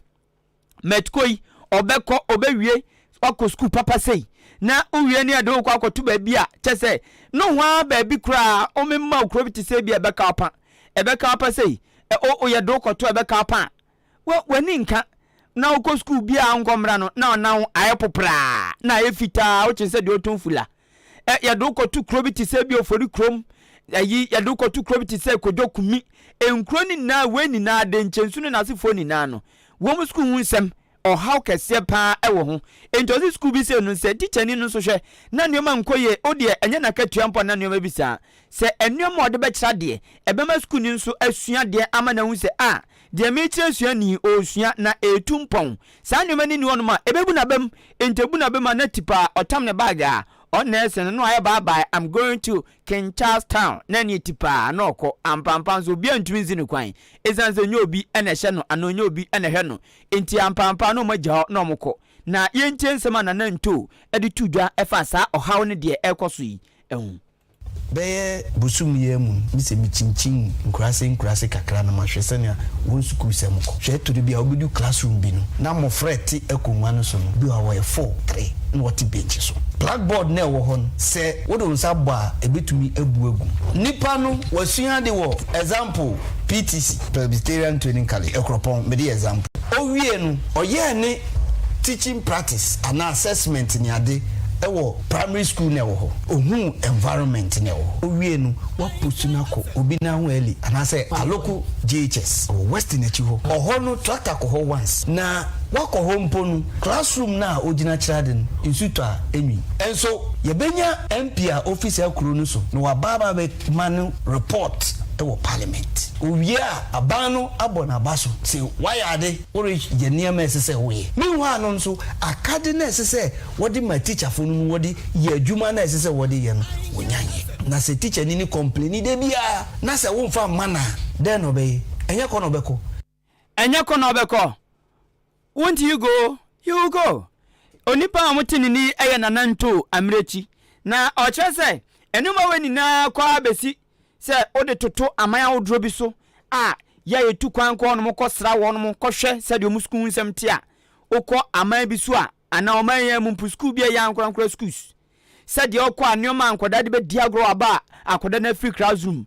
Mɛtkɔ yi, ɔbɛkɔ, ɔbɛwie. Wakɔ sukuu papa sei na wowie ne yɛde wo kɔ akɔto baabi a kyɛ sɛ nohoa baabi koraa womemma wo kuro bi te sɛ bi a ɛbɛka wo pa ɛbɛka wo pa sei o yɛde wo kɔto ɛbɛka wo pa a w'ani nka na wokɔ sukuu bi a nkɔ mmra no na ɔnan ayɛ popraa na ayɛ fitaa wokyen sɛ deɛ ɔtɔn fula. Ɛ yɛde wo kɔto kuro bi te sɛ bi ofori kurom ayi yɛde wo kɔto kuro bi te sɛ kodwo kumi nkuro no nyinaa wei nyinaa de nkyɛnsu ne n'asefoɔ nyinaa no wɔn sukuu ho nsɛm ɔhaw kɛseɛ paa ɛwɔ ho. Enti ɔse sukuu bi sei no sɛ tikyani no nso hwɛ na nneɛma nkɔ yie wo deɛ ɛnyɛ n'akatua mpo anaa nneɛma bi saa sɛ nneɛma a ɔde bɛkyerɛ adeɛ ɛbɛma sukuuni nso asua adeɛ ama no ahu sɛ a deɛ merekyerɛ suani yi ɔresua na ɛretu mpɔn. Saa nneɛma no nni hɔnom a ɛbɛbu n'abam. Enti ɛbu n'abam a na tipa a ɔtam ne bag a ɔnɛɛse no na wayɛ bye bye I'm going to King Charles Town na ɛneɛ tipaa na ɔkɔ. Ampaampa nso obiara ntumi nsi no kwan ɛsiane sɛ ɛnyɛ obi na ɛhyɛ no anaa ɔnyɛ obi na ɛhwɛ no nti ampaampa na wɔagya hɔ na wɔkɔ. Na yɛntie nsɛm a Nana Ntoo de too dwa ɛfa saa ɔhaw ne deɛ ɛrekɔ so yi ho.
Bɛyɛ bosoom yi ara mu no, mise mikyinkyin nkuraase nkuraase kakra na mahwɛ sɛnea wɔn sukuusɛm kɔ. Hwɛ, ɛtɔ da bi a wubedu classroom bi no, na mmofra a ɛte akongua no so no, bi wɔ hɔ a wɔyɛ four, three na wɔte bench so. Blackboard no a ɛwɔ hɔ no, sɛ wode wo nsa bɔ a, ebetumi abu agu. Nnipa no, wɔasua ade wɔ, example, PTC, Presbyterian Training College, Akuropɔn, mede yɛ example. Owiee no, ɔyɛɛ ne teaching practice anaa assessment ne ade wɔ Primary school na ɛwɔ hɔ. Ohuu environment na ɛwɔ hɔ. Owie no, wɔapost no akɔ obi nan ho early anaasɛ Aloko JHS wɔ Weston akyi hɔ. Ɔhɔ no, tractor kɔ hɔ once. Na wakɔ hɔ mpo no, classroom no a ogyina kyerɛ ade no, nsu tɔ a, enwi. Nso yɛbɛnya MP a ofi saa kuro no so na waba aba abɛma no report wɔ parliament. Owie a, aban no abɔ n'aba so se wayɛ ade, woreyɛ nneɛma a ɛsɛ sɛ woyɛ. Meanwhile no nso, akade no a ɛsɛ sɛ wɔde ma tikyafo no no wɔde yɛ adwuma no a ɛsɛ sɛ wɔde yɛ no, wɔnya nyɛ. Na sɛ tikyani no kɔmpleni da biara na sɛ womfa mma no a, dɛn na ɔbɛyɛ? Ɛnyɛ kɔ na ɔbɛkɔ.
Ɛnyɛ kɔ na ɔbɛkɔ. Won't you go? You will go. Onipa a wɔte ne nne yi yɛ Nana Ntoo Amerɛkyi, na ɔkyerɛ sɛ nneɛma wei nyinaa kɔ ara bɛsi sɛ wode toto aman ahodoɔ bi so a yɛ a yɛtu kwan kɔ hɔnom kɔsra wɔnom kɔhwɛ sɛdeɛ wɔn sukuu nsɛm te a, wokɔ aman bi so a Anaa ɔman yi ara mu mpo, sukuu bi a ɛyɛ ankorankora sukuus, sɛ deɛ ɔkɔ a nneɛma a nkwadaa de bɛdi agorɔ wɔ aba a akwadaa no afiri classroom,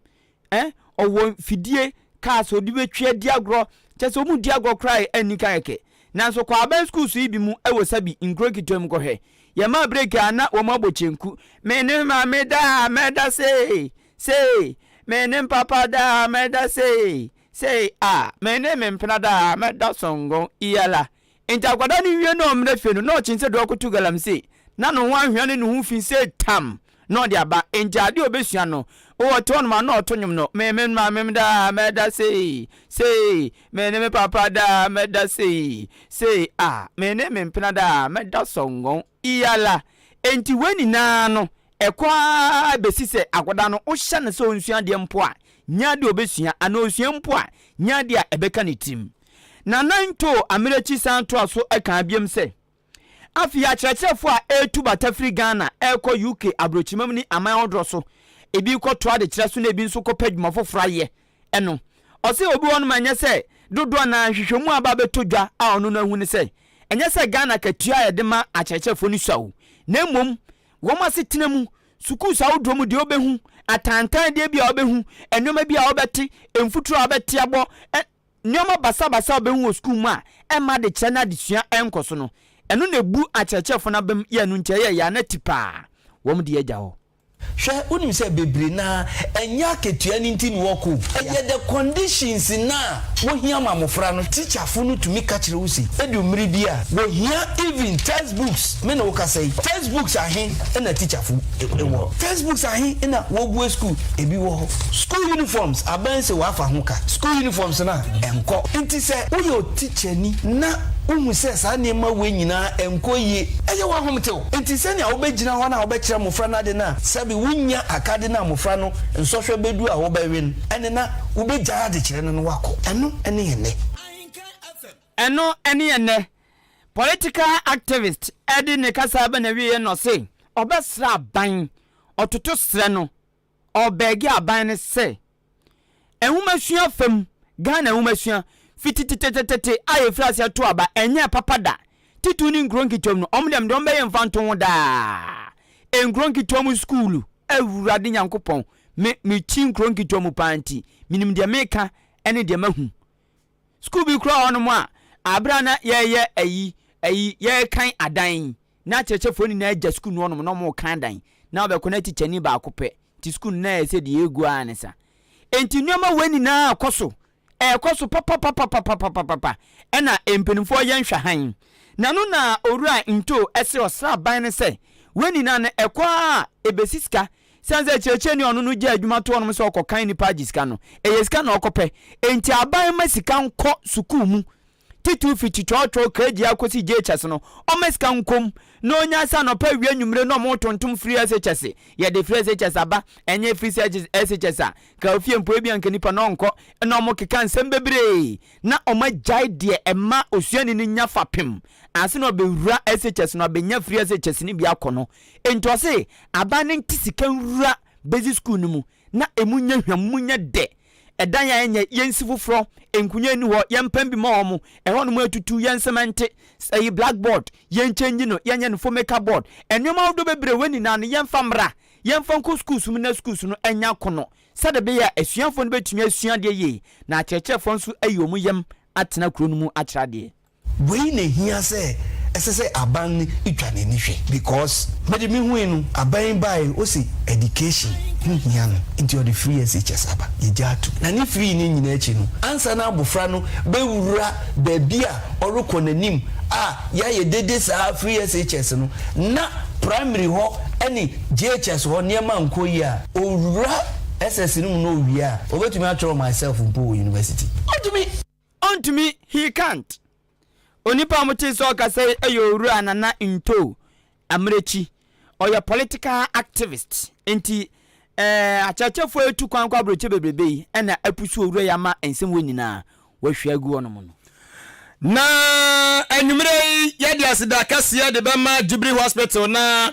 eh, ɔwɔ mfidie, cars a ɔde bɛtwi adi agorɔ, kyɛ sɛ wɔn di agorɔ koraa a ɛnni ka kɛkɛ. Nanso kɔ aban sukuus yi bi mu wɔ Sabi nkuro nketewa mu kɔhwɛ. Yɛmaa break a na wɔn abɔ kyenku. Me ne maame da a mɛda sei, sei, me ne mpapa da a mɛda sei, sei, a, me ne me mpena da a mɛda songon, iyala. Enti akwadaa no wie na ɔmmra fie no, na ɔkyen sɛ deɛ ɔrekɔto galamsey, na ne ho ahwea ne ne ho fi sɛ tam, na ɔde aba. Enti adeɛ a ɔbɛsua no, ɔte hɔnom a na ɔto nnwom no, Me me maame daa mɛda sei, sei, me ne me papa daa mɛda sei, sei, ah, me ne me mpena daa mɛda sɔngɔn, iyala. Enti wei nyinaa no, ɛkɔ ara bɛsi sɛ akwadaa no, wohyɛ no sɛ ɔnsua adeɛ mpo a, nyɛ adeɛ a ɔbɛsua, anaa ɔsua mpo a, nyɛ adeɛ a ɛbɛka ne tirim. Nana Ntoo Amerekyi san toa so kaa biom sɛ, Afei akyerɛkyerɛfoɔ a ɛretu bata firi Ghana rekɔ UK aborɔkyima mu ne aman ahodoɔ so, ebi rekɔtoa adekyerɛ so na ebi nso rekɔpɛ adwuma foforɔ ayɛ no. Ɔse obi wɔ hɔnom a ɛnyɛ sɛ dodoɔ anaa nhwehwɛmu a aba abɛtɔ dwa a ɔno no ahu ne sɛ, ɛnyɛ sɛ Ghana akatua a yɛde ma akyerɛkyerɛfoɔ no sua o, na mmom wɔn asetena mu, sukuus ahodoɔ mu deɛ wobɛhu, atantandeɛ bi a wobɛhu, nneɛma bi a wobɛte, mfuturo a wobɛte abɔ, Nneɛma basabasa a wobehu wɔ sukuu mu a ɛmma adekyerɛ ne adesua nkɔ so no, ɛno na ebu akyerɛkyerɛfo no abam yɛ ɛno nti ɛyɛ yɛn ana ti paa wɔn de agya hɔ.
Hwɛ, wonim sɛ bebree no ara, ɛnyɛ akatua no nti na wɔkɔ o, ɛyɛ the conditions no a wohia ma mmofra no. Teacherfo no tumi ka kyerɛ wo se, edu mmere bi a, wohia even textbooks, me ne wo kasa yi, textbooks ahe na teacherfo wɔ? Textbooks ahe na wɔbue school? Ebi wɔ hɔ. School uniforms, aban se wɔafa ho ka. School uniforms no a, ɛnkɔ. Nti sɛ woyɛ otikyani na wohu sɛ saa nneɛma wei nyinaa ɛnkɔ yie, ɛyɛ wo ahometew. Nti sɛnea wobɛgyina hɔ na wobɛkyerɛ mmofra no ade no a, sɛbe wonnya akade no a mmofra no nsɔhwɛ bɛdu a wobɛwe no, ɛne na wobɛgyae adekyerɛ no na woakɔ. Ɛno ne ɛnnɛ.
Ɛno ne ɛnnɛ. Political activist de ne kasa ba n'awieɛ na ɔse ɔbɛsrɛ aban, ɔtoto srɛ no, ɔbɛɛge aban no sɛ nwomasua fam, Ghana nwomasua, fiti tetetetete a yɛfiri aseɛ to aba, ɛnyɛɛ papa da. Titiriw ne nkuro nketewa mu no, wɔn deɛ mede wɔn bɛyɛ mfantoho daa. Nkuro nketewa mu sukuulu, Awurade Nyankopɔn, me mekyi nkuro nketewa mu paa nti, menim deɛ meka ne deɛ mahu. Sukuu bi koraa wɔ hɔnom a, abere a na yɛreyɛ ayi, ayi, yɛrekan adan, na akyerɛkyerɛfoɔ nyinaa gya sukuu no hɔnom na wɔrekan adan, na wɔbɛkɔ na tikyani baako pɛ, nti sukuu no na ɛyɛ sɛ deɛ ɛregu ara ne sa. Enti nneɛma wei nyinaa kɔ so, ɛrekɔ so papapapapapapapa, ɛna mpanimfoɔ yɛ nhwɛhan. Na ɛno na Owura Nto se ɔsraban no sɛ, wei nyinaa no ɛkɔ ara a ɛbɛsi sika. Sane sɛ kyerɛkyerɛni a ɔno no gyaa adwuma to hɔnom sɛ ɔkɔkan nnipa agye sika no, ɛyɛ sika na ɔkɔpɛ. Enti aban mma sika nkɔ sukuu mu. Titiriw fi twitwɔɔtwɔɔ KG akɔsi JHS no, ɔmma sika nkɔ mu na ɔnya sɛ anɔpa, awia, anwummere na wɔretontom free SHS. Yɛde free SHS aba, ɛnyɛ free SHS a, ka ofie mpo ebia anka nipa no ɔnkɔ. Na wɔkeka nsɛm bebree na wɔagyae deɛ ɛma osuani no nya fapem ansa na ɔbɛwura SHS no abɛnya free SHS no bi akɔ no. Enti ɔse aban no nte sika nwura basic school no mu na emu nyɛ hwam, mu nyɛ dɛ. Ɛdan a ɛnyɛ, yɛnsi foforɔ, nkunya nni hɔ, yɛmpam bi ma wɔn, ɛhɔnom atutu, yɛnsɛmɛnte, ɛyi blackboard, yɛnkyɛngyi no, yɛnyɛ no fomeka board. Nneɛma ahodoɔ bebree wei nyinaa no yɛmfa mmra, yɛmfa nkɔ schools mu na schools no anya akono sɛdeɛ ɛbɛyɛ a asuafoɔ no bɛtumi asua adeɛ yie na akyerɛkyerɛfoɔ nso ayi wɔn yam atena kuro no mu akyerɛ adeɛ.
Wei na ehia sɛ ɛsɛ sɛ aban no twa n'ani hwɛ because me de me hui no aban yi bae ose education ho hia no nti ɔde free SHS aba yɛgya atom na ne free no nyinaa akyi no ansa na abofra no bɛwura baabi a ɔrekɔ n'anim a yɛayɛ dede saa free SHS no na primary hɔ ne JHS hɔ nneɛma nkɔ yie a owura SS no mu na owie a obetumi atwerɛ myself mpo wɔ university ɔntumi.
Ɔntumi, he can't. Onipa a wɔtee sɛ ɔkasa yi yɛ Owura Nana Ntow Amerekyi. Ɔyɛ political activist. Enti eh, akyerɛkyerɛfoɔ a ɛtu kwan kɔ aburokyire bebrebe yi na apusu owura yi ama nsɛm wei nyinaa wɔahwie agu hɔnom no.
Na anwummerɛ yi yɛde aseda kɛseɛ de bɛma Jubilee Hospital na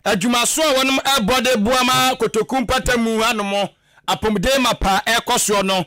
adwumaso a wɔnom ɛbɔ de boa ma kotoku mpatamu hanom apɔmuden mapa ɛkɔ soɔ no.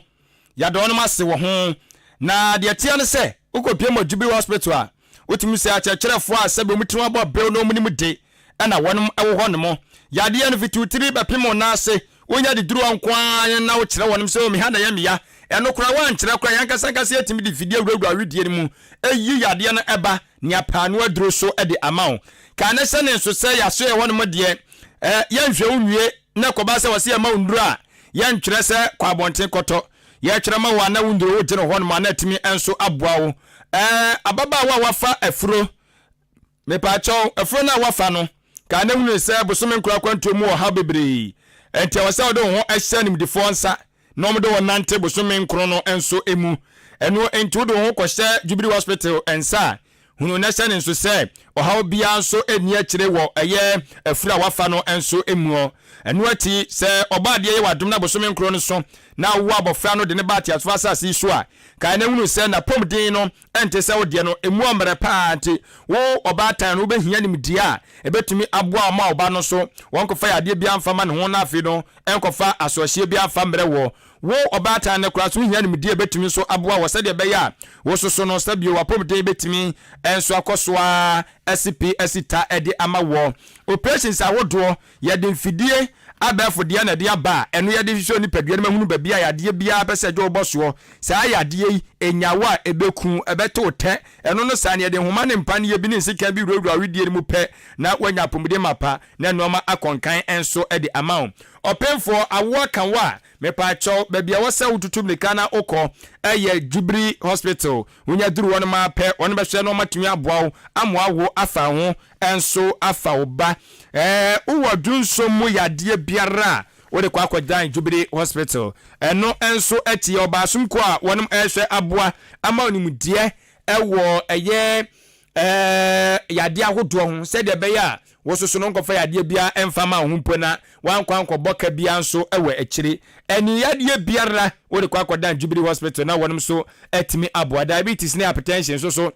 Yɛada wɔnom ase wɔ ho. Na deɛ ɛteɛ ne sɛ, wokɔpue mɔ Jubilee Hospital a, wotumi sɛ akyerɛkyerɛfoɔ a sɛbe wɔn tiri ho abɔ bew na wɔn nim de na wɔnom wɔ hɔ nom. Yadeɛ no fiti wo tiri bɛpem wo nan ase, wonya de duru hɔ nko ara na wokyerɛ wɔnom sɛ oh me ha na ɛyɛ me ya. Ɛno koraa woankyerɛ koraa, yɛn ankasa ankasa yɛtumi de fidie wurawura wedeɛ no mu yi yadeɛ no ba ne apaano aduro so de ama wo. Ka ne sɛ ne nso sɛ yɛasoɛ hɔ nom deɛ, eh, yɛnhwɛ wo nwie na ɛkɔba sɛ wɔse yɛma wo nnuro a, Yɛntwerɛ sɛ kɔ abɔnten kɔtɔ. Yɛtwerɛ ma wo a na wo nnuro wogye no hɔnom a na atumi nso aboa wo. Ɛɛ ababaawa a wafa afuro, mepaakyɛw, afuro no a wafa no, kaa na hunu sɛ bosome nkoro akwantuo mu wɔ haw bebree. Enti ɛwɔ sɛ wode wo ho hyɛ animdefoɔ nsa na wɔde wo nante bosome nkron no nso mu. Ɛno nti wode wo ho kɔhyɛ Jubilee Hospital nsa a, Hunu na hyɛ no nso sɛ ɔhaw biara nso nni akyire wɔ ɛyɛ afuru a wafa no nso muɔ. Ɛno akyi, sɛ Ɔbɔadeɛ yɛ wo adom na bosome nkron no so na wowo abɔfra no de no ba ateasefoɔ asase yi so a, kae na hunu sɛ n'apɔmuden no nte sɛ wo deɛ no, ɛmu ɔmmerɛ pa ara nti wo ɔbaatan no wobɛhia nimdeɛ a ɛbɛtumi aboa wo ma wo ba no nso wɔnkɔfa yadeɛ biara mfa ma ne ho na afei no ɛnkɔfa asoɔhyeɛ biara mfa mmerɛ woɔ. Wo ɔbaatan no koraa nso wohia nimdeɛ a ɛbɛtumi nso aboa wɔ sɛdeɛ ɛbɛyɛ a wo nso so no sɛbio w'apɔmuden bɛtumi nso akɔ so ara asi pi asi ta de ama woɔ. Operations ahodoɔ, yɛde mfidie abɛɛfo deɛ na ɛde aba a ɛno yɛde hwehwɛ onipadua no mu ahunu baabi a yadeɛ biara pɛ sɛ ɛgye wo bɔ soɔ. Saa yadeɛ yi, ɛnya wo a ɛbɛku wo, ɛbɛte wo tɛ. Ɛno no saa no yɛde nhoma ne mpaneɛ bi ne nsekan bi wurawura wo wedeɛ no mu pɛ na woanya apɔmuden mapa na nnoɔma akɔ nkan nso de ama wo. Ɔpemfoɔ, awoɔ aka wo a, mepaakyɛw, baabi a ɛwɔ sɛ wotutu mmirika na wokɔ yɛ Jubilee Hospital. Wonya duru hɔ nom ara pɛ, wɔn bɛhwɛ na wɔatumi aboa wo ama woawo afa wo ho nso afa wo ba. Ɛɛ, wowɔ dwonsɔ mu yadeɛ biara a, wode kɔ akɔdan Jubilee Hospital. Ɛno nso akyi, yɛwɔ baasomkuo a wɔnom rehwɛ aboa ama wo nimdeɛ wɔ ɛyɛ Ɛɛ yadeɛ ahodoɔ ho sɛdeɛ ɛbɛyɛ a wososo no nkɔfa yadeɛ biara mfa ma wo ho mpo na woankɔ ankɔbɔ ka biara nso wɔ akyire. Ɛne yadeɛ biara wode kɔ akɔdan Jubilee Hospital na wɔnom nso atumi aboa. Diabetes ne hypertension nso so.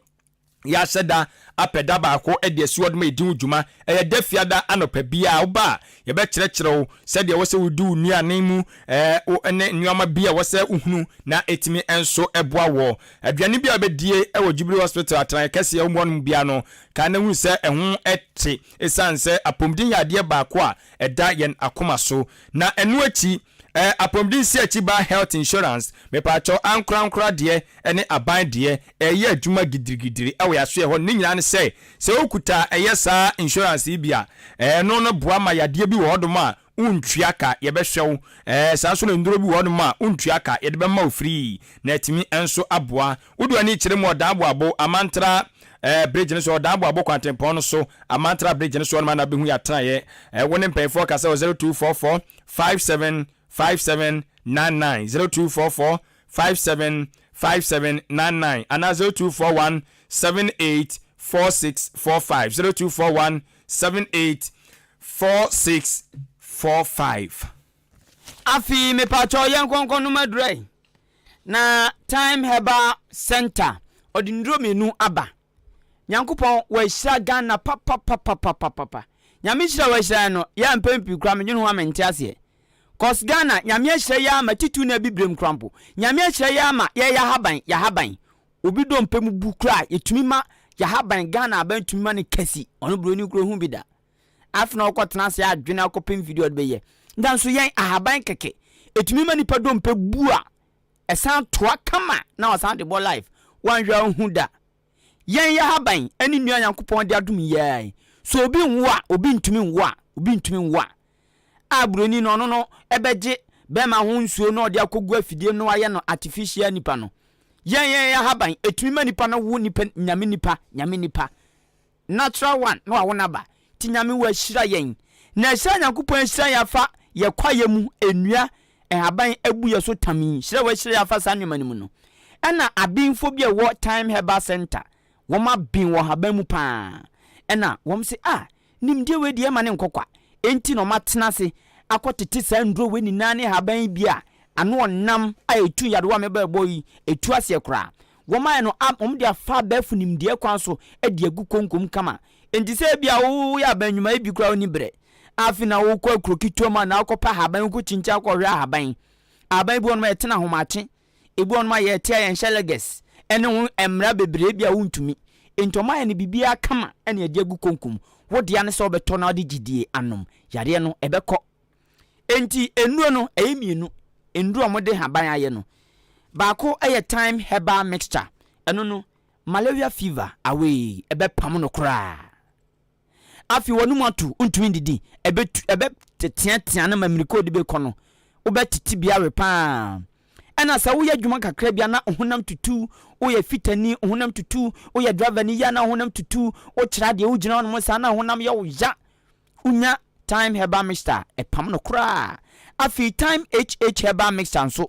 Yɛahyɛ da apɛ da baako de asi hɔ de ma yɛdi ho dwuma. Ɛyɛ da fiada anɔpa biara. Woba a, yɛbɛkyerɛkyerɛ wo sɛdeɛ ɛwɔ sɛ wodi wo nnuane mu ne nneɛma bi a ɛwɔ sɛ wohunu na ɛtumi nso boa woɔ. Aduane bi a wobɛdie wɔ Jubilee Hospital atenaeɛ kɛseɛ a ɛwɔ hɔnom biara no, kae na hunu sɛ ɛho te ɛsiane sɛ apɔmuden yɛ adeɛ baako a ɛda yɛn akoma so. Na ɛno akyi, Eh apɔmuden si akyi ba health insurance mepaakyɛw ankorankora deɛ ɛne aban deɛ ɛyɛ adwuma gidirigidiri ɛwɔ yasoɛ hɔ ne nyinaa ne sɛ sɛ wokuta ɛyɛ saa insurance yi bi a ɛno no boa ma yadeɛ bi wɔ hɔ nom a wontua ka yɛbɛhwɛ wo ɛɛ saa nso na nnuro bi wɔ hɔ nom a wontua ka yɛde bɛma wo free na atumi nso aboa wode w'ani kyerɛ mu ɔdan aboabo amantra ɛɛ bridge no so ɔdan aboabo kwantempɔn no so amantra bridge no so hɔ nom a na bɛhu yɛatenaeɛ ɛɛ wo ne mpanyinfoɔ kasa wɔ 0244 57 57 99 0244 57 57 99 anaa 0241 78 46 45 0241 78 46 45.
Afei mepakyɛw yɛnkɔ nkɔnom aduru ɛ. Na Time Herbal Center ɔde nnuro mmienu aba. Nyankopɔn wahyira Ghana papapapapapapa. Nyame nhyira wahyira yɛn no yɛ a mpɛn pii koraa medwene ho a mente aseɛ. Cos Ghana Nyame ahyira yɛ ama titiriw ne abibirem koraa mpo. Nyame ahyira yɛ ama yɛyɛ ahaban yɛahaban. Obi dompe mu bu koraa yɛtumi ma yɛahaban Ghana aban tumi ma no kasi ɔno broni koraa ohu bi da. Afei na ɔkɔ tena ase adwene akɔpem video ɔde bɛyɛ. Nanso yɛn ahaban kɛkɛ ɛtumi ma nipa dompe bu a ɛsan toa kama na ɔsan de bɔ life wanhwɛ a ɔnhu da. Yɛn yɛ haban ne nnua Nyankopɔn de adom yɛn. So obi nwo a, obi ntumi nwo a, obi ntumi nwo a. A buroni no ɔno no ɛbɛgye bɛrima ho nsuo na ɔde akɔgu afidie no ayɛ no artificial nipa no. Yɛn yɛn yɛ haban ɛtumi ma nipa no wo nipa nyame nipa nyame nipa. Natural one na wawo naba nti Nyame wahyira yɛn na hyira Nyankopɔn ahyira yɛn afa yɛ kwaeɛ mu nnua nhaban abu yɛ so tam yi hyira wahyira yɛn afa saa nneɛma no mu no ɛna abenfoɔ bi a ɛwɔ Time Herbal Center wɔn aben wɔ nhaban mu paa ɛna wɔn se ah nimdeɛ wei deɛ ɛma ne nkɔ kwa enti na wɔn atena ase akɔ tete saa nnuro wei nyinaa ne nhaban yi bi a ano ɔnam a ɛtu nyarewa a mebɔ ɛbɔ yi ɛtu aseɛ koraa Wɔayɛ no a wɔde afa abɛɛfo nimdeɛ kwan so de agu konkom kama. Enti sɛ ebia woyɛ aban nnwuma ebi koraa wonni bere. Afei na wokɔ akuro ketewa mu anaa wokɔpɛ ahaban, wokɔkyinkyin akɔhwɛ ahaban. Ahaban bi wɔ nom a yɛte no ahomakye, ebi wɔ nom a yɛte a yɛnhyɛ leggings, ɛne ho mmara bebree bi a wontumi. Enti wɔayɛ no biribiara kama na yɛde agu konkom. Wo dea ne sɛ wobɛtɔ na wode gyidie anom. Yareɛ no, ɛbɛkɔ. Enti nnuro no, ɛyɛ mmienu. Nnuro a wɔde haban ayɛ no, baako yɛ thyme herbal mixture. Ɛno no, malaria fever away, ɛbɛpam no koraa. Afei wɔn mu ato, ntumi ndidi, ɛbɛtu, ɛbɛteatea no ma mmirika ɔde bɛkɔ no, wobɛtete bi awe paa. Ɛna sɛ woyɛ adwuma kakra bi a na honam tutu, woyɛ fitani, honam tutu, woyɛ driver ni yɛ na honam tutu, wokyerɛ adeɛ, wogyina hɔnom saa na honam yɛ wo ya. Wonya Thyme Herbal Mixture a, ɛpam no koraa. Afei Thyme HH Herbal Mixture nso,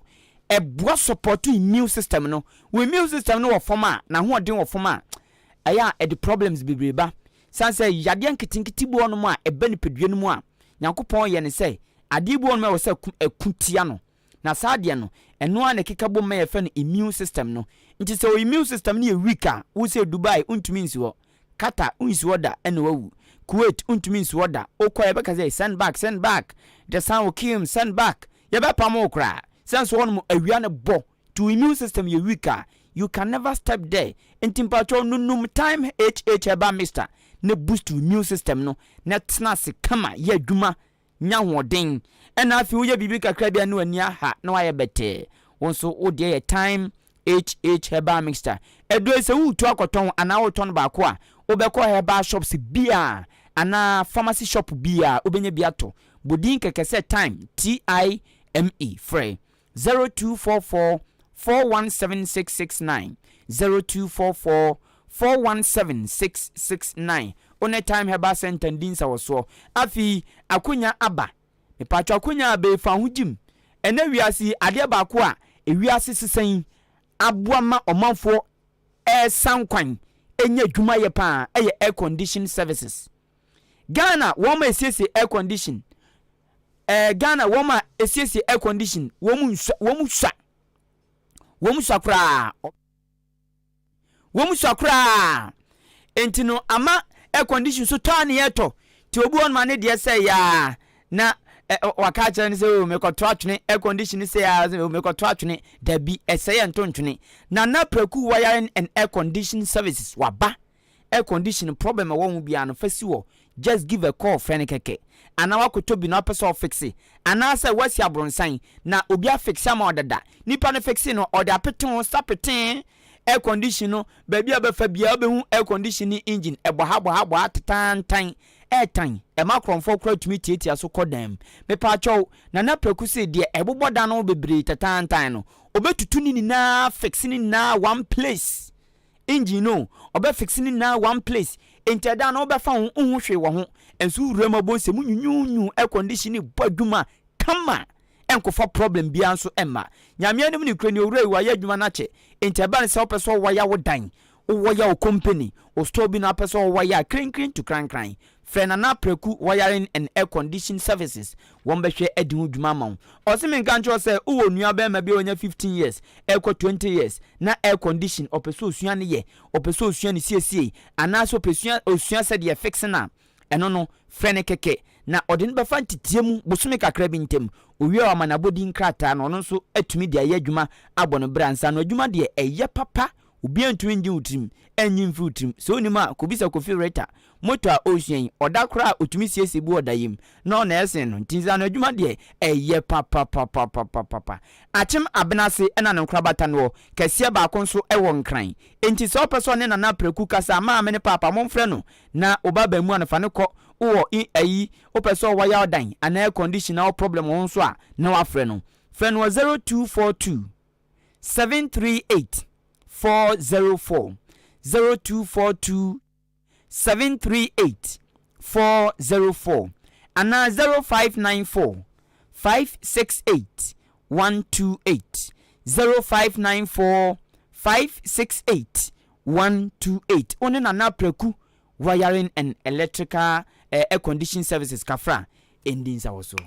ɛboa sɔpɔto immune system no. Wo immune system no wɔ fam a, n'ahoɔden wɔ fam a, ɛyɛ a ɛde problems bebree ba. Sane sɛ yadeɛ nketenkete bi wɔ hɔnom a ɛba nipadua no mu a, Nyankopɔn yɛ no sɛ adeɛ bi wɔ hɔnom a ɛwɔ sɛ ɛko tia no. Na saa adeɛ no, ɛno ara na ɛkeka bom ma yɛfrɛ no immune system no. Nti sɛ wo immune system no yɛ weak a, wo sɛ Dubai wontumi nsi hɔ, Qatar wonsi hɔ da ɛna wawu, Kuwait wontumi nsi hɔ da, wokɔ a yɛbɛka sɛ send back, send back, the sun will kill him, send back, yɛbɛpam wo koraa. Sɛ nso hɔnom awia no bɔ, nti wo immune system yɛ weak a, you can never step there. Nti mpakyɛw nonum Thyme HH Herbal Mixture na boost wo immune system no na tena ase kama yɛ adwuma nya ahoɔden, ɛna afei woyɛ biribi kakra bi a na w'ani aha na wayɛ bɛtɛɛ. Wo nso wo deɛ yɛ Thyme HH Herbal Mixture. Aduro yi sɛ woretu akɔtɔn anaa woretɔn baako a, wobɛkɔ herbal shops biara anaa pharmacy shop biara wobɛnya bi atɔ. Bɔ din kɛkɛ sɛ Thyme, T-I-M-E, frɛ 0244 417 669, 0244 417 669. Wo ne Time Herbal Centre ndi nsawɔsoɔ. Afei akonya aba. Mepatwɔ akonya aba yi fa ho gyim. Ɛnɛ wiase yi adeɛ baako a ewiase sesa yi aboa ma ɔmanfoɔ ɛresan kwan nya adwuma yɛ paa ɛyɛ air condition services. Ghana wɔn a esiesie air condition ɛɛ Ghana wɔn a esiesie air condition wɔn nsua wɔn sua wɔn sua koraa wɔn sua koraa. Enti no ama air condition so tɔ a ne yɛtɔ. Nti obi wɔ nom a ne deɛ sɛe aa na waka akyerɛ no sɛ oh mekɔto atwene air condition no sɛe aa oh mekɔto atwene. Dabi, ɛsɛe ɛnto ntwene. Nana Praku Wiring and Air Condition Services waba. Air condition problem a ɛwɔ ho biara no fa si hɔ. Just give a call frɛ no kɛkɛ. Anaa wakɔtɔ bi na wapɛ sɛ ɔfixe. Anaasɛ woasi abronsan na obi afixe ama wo dada. Nipa no fixe no ɔde apete ho sapetee. Air condition no, baabi a wobɛfa biara wobɛhu air condition ne engine, ɛbɔ ha bɔ ha bɔ ha tetantan, ɛɛtan, ɛma korɔmfoɔ koraa tumi tiatia so kɔ dan mu. Mepaakyɛw, Nana Praku se deɛ ɛbobɔ dan no ho bebree tetantan no, ɔbɛtutu ne nyinaa fixe ne nyinaa one place. Engine no, ɔbɛ fixe ne nyinaa one place. Enti ɛdan no wobɛfa ho, wonhu hwee wɔ ho. Nso wowura mu a wobɛhu sɛ mu nyunyunyu, air condition no bɔ adwuma kama. ɛnkɔfa problem biara nso mma. Nyame anim nokorɛ ni owura yi wayɛ adwuma no akyɛ enti ɛba no sɛ wopɛ sɛ ɔwaya wo dan, wowaya wo company, wo store bi na wopɛ sɛ ɔwaya a krenkren to krankran frɛ Nana Apraku Wiring and Air Condition Services wɔn bɛhwɛ adi ho dwuma ama wo. Ɔse menka nkyerɛ wo sɛ wowɔ nua bɛɛma bi a wanya 15 years ɛrekɔ 20 years na air condition ɔpɛ sɛ osua ne yɛ, ɔpɛ sɛ osua ne siesie anaasɛ ɔpɛ sua osua sɛdeɛ yɛfixe no a Ɛno no, frɛ no kɛkɛ, na ɔde no bɛfa nteteɛ mu bosome kakra bi ntam. Owie a wama no abɔdin krataa na ɔno nso atumi de ayɛ adwuma abɔ no bra. Nsaano adwuma deɛ, ɛyɛ papa. Obiara ntumi ngye wo tirim, ɛnnye mfiri wo tirim. Sɛ wonnim a, kɔbisa Kofi Rita. Moto a ɔresua yi, ɔda koraa a, ɔtumi siesie bi wɔ daeɛ mu, na ɔna ɛsen no. Nti nsaano adwuma deɛ, ɛyɛ papapapapapapa. Akyem Abenase na ne nkorabata no wɔ, kɛseɛ baako nso wɔ Nkran. Enti sɛ wopɛ sɛ ɔne Nana Apraku kasa a, maame ne paapa, momfrɛ no. Na wo ba bɛn mu a no fa no kɔ wowɔ i ayi wopɛ sɛ ɔwɔ yaw dan anaa air condition na wɔ problem wɔ ho nso a na wafrɛ no frɛ no wɔ 0242 738 404 0242 738 404 anaa 0594 568 128 0594 568 128 Wo ne Nana Apraku Wiring and Electrical Air Condition Services Kafra ndi nsawɔsoɔ.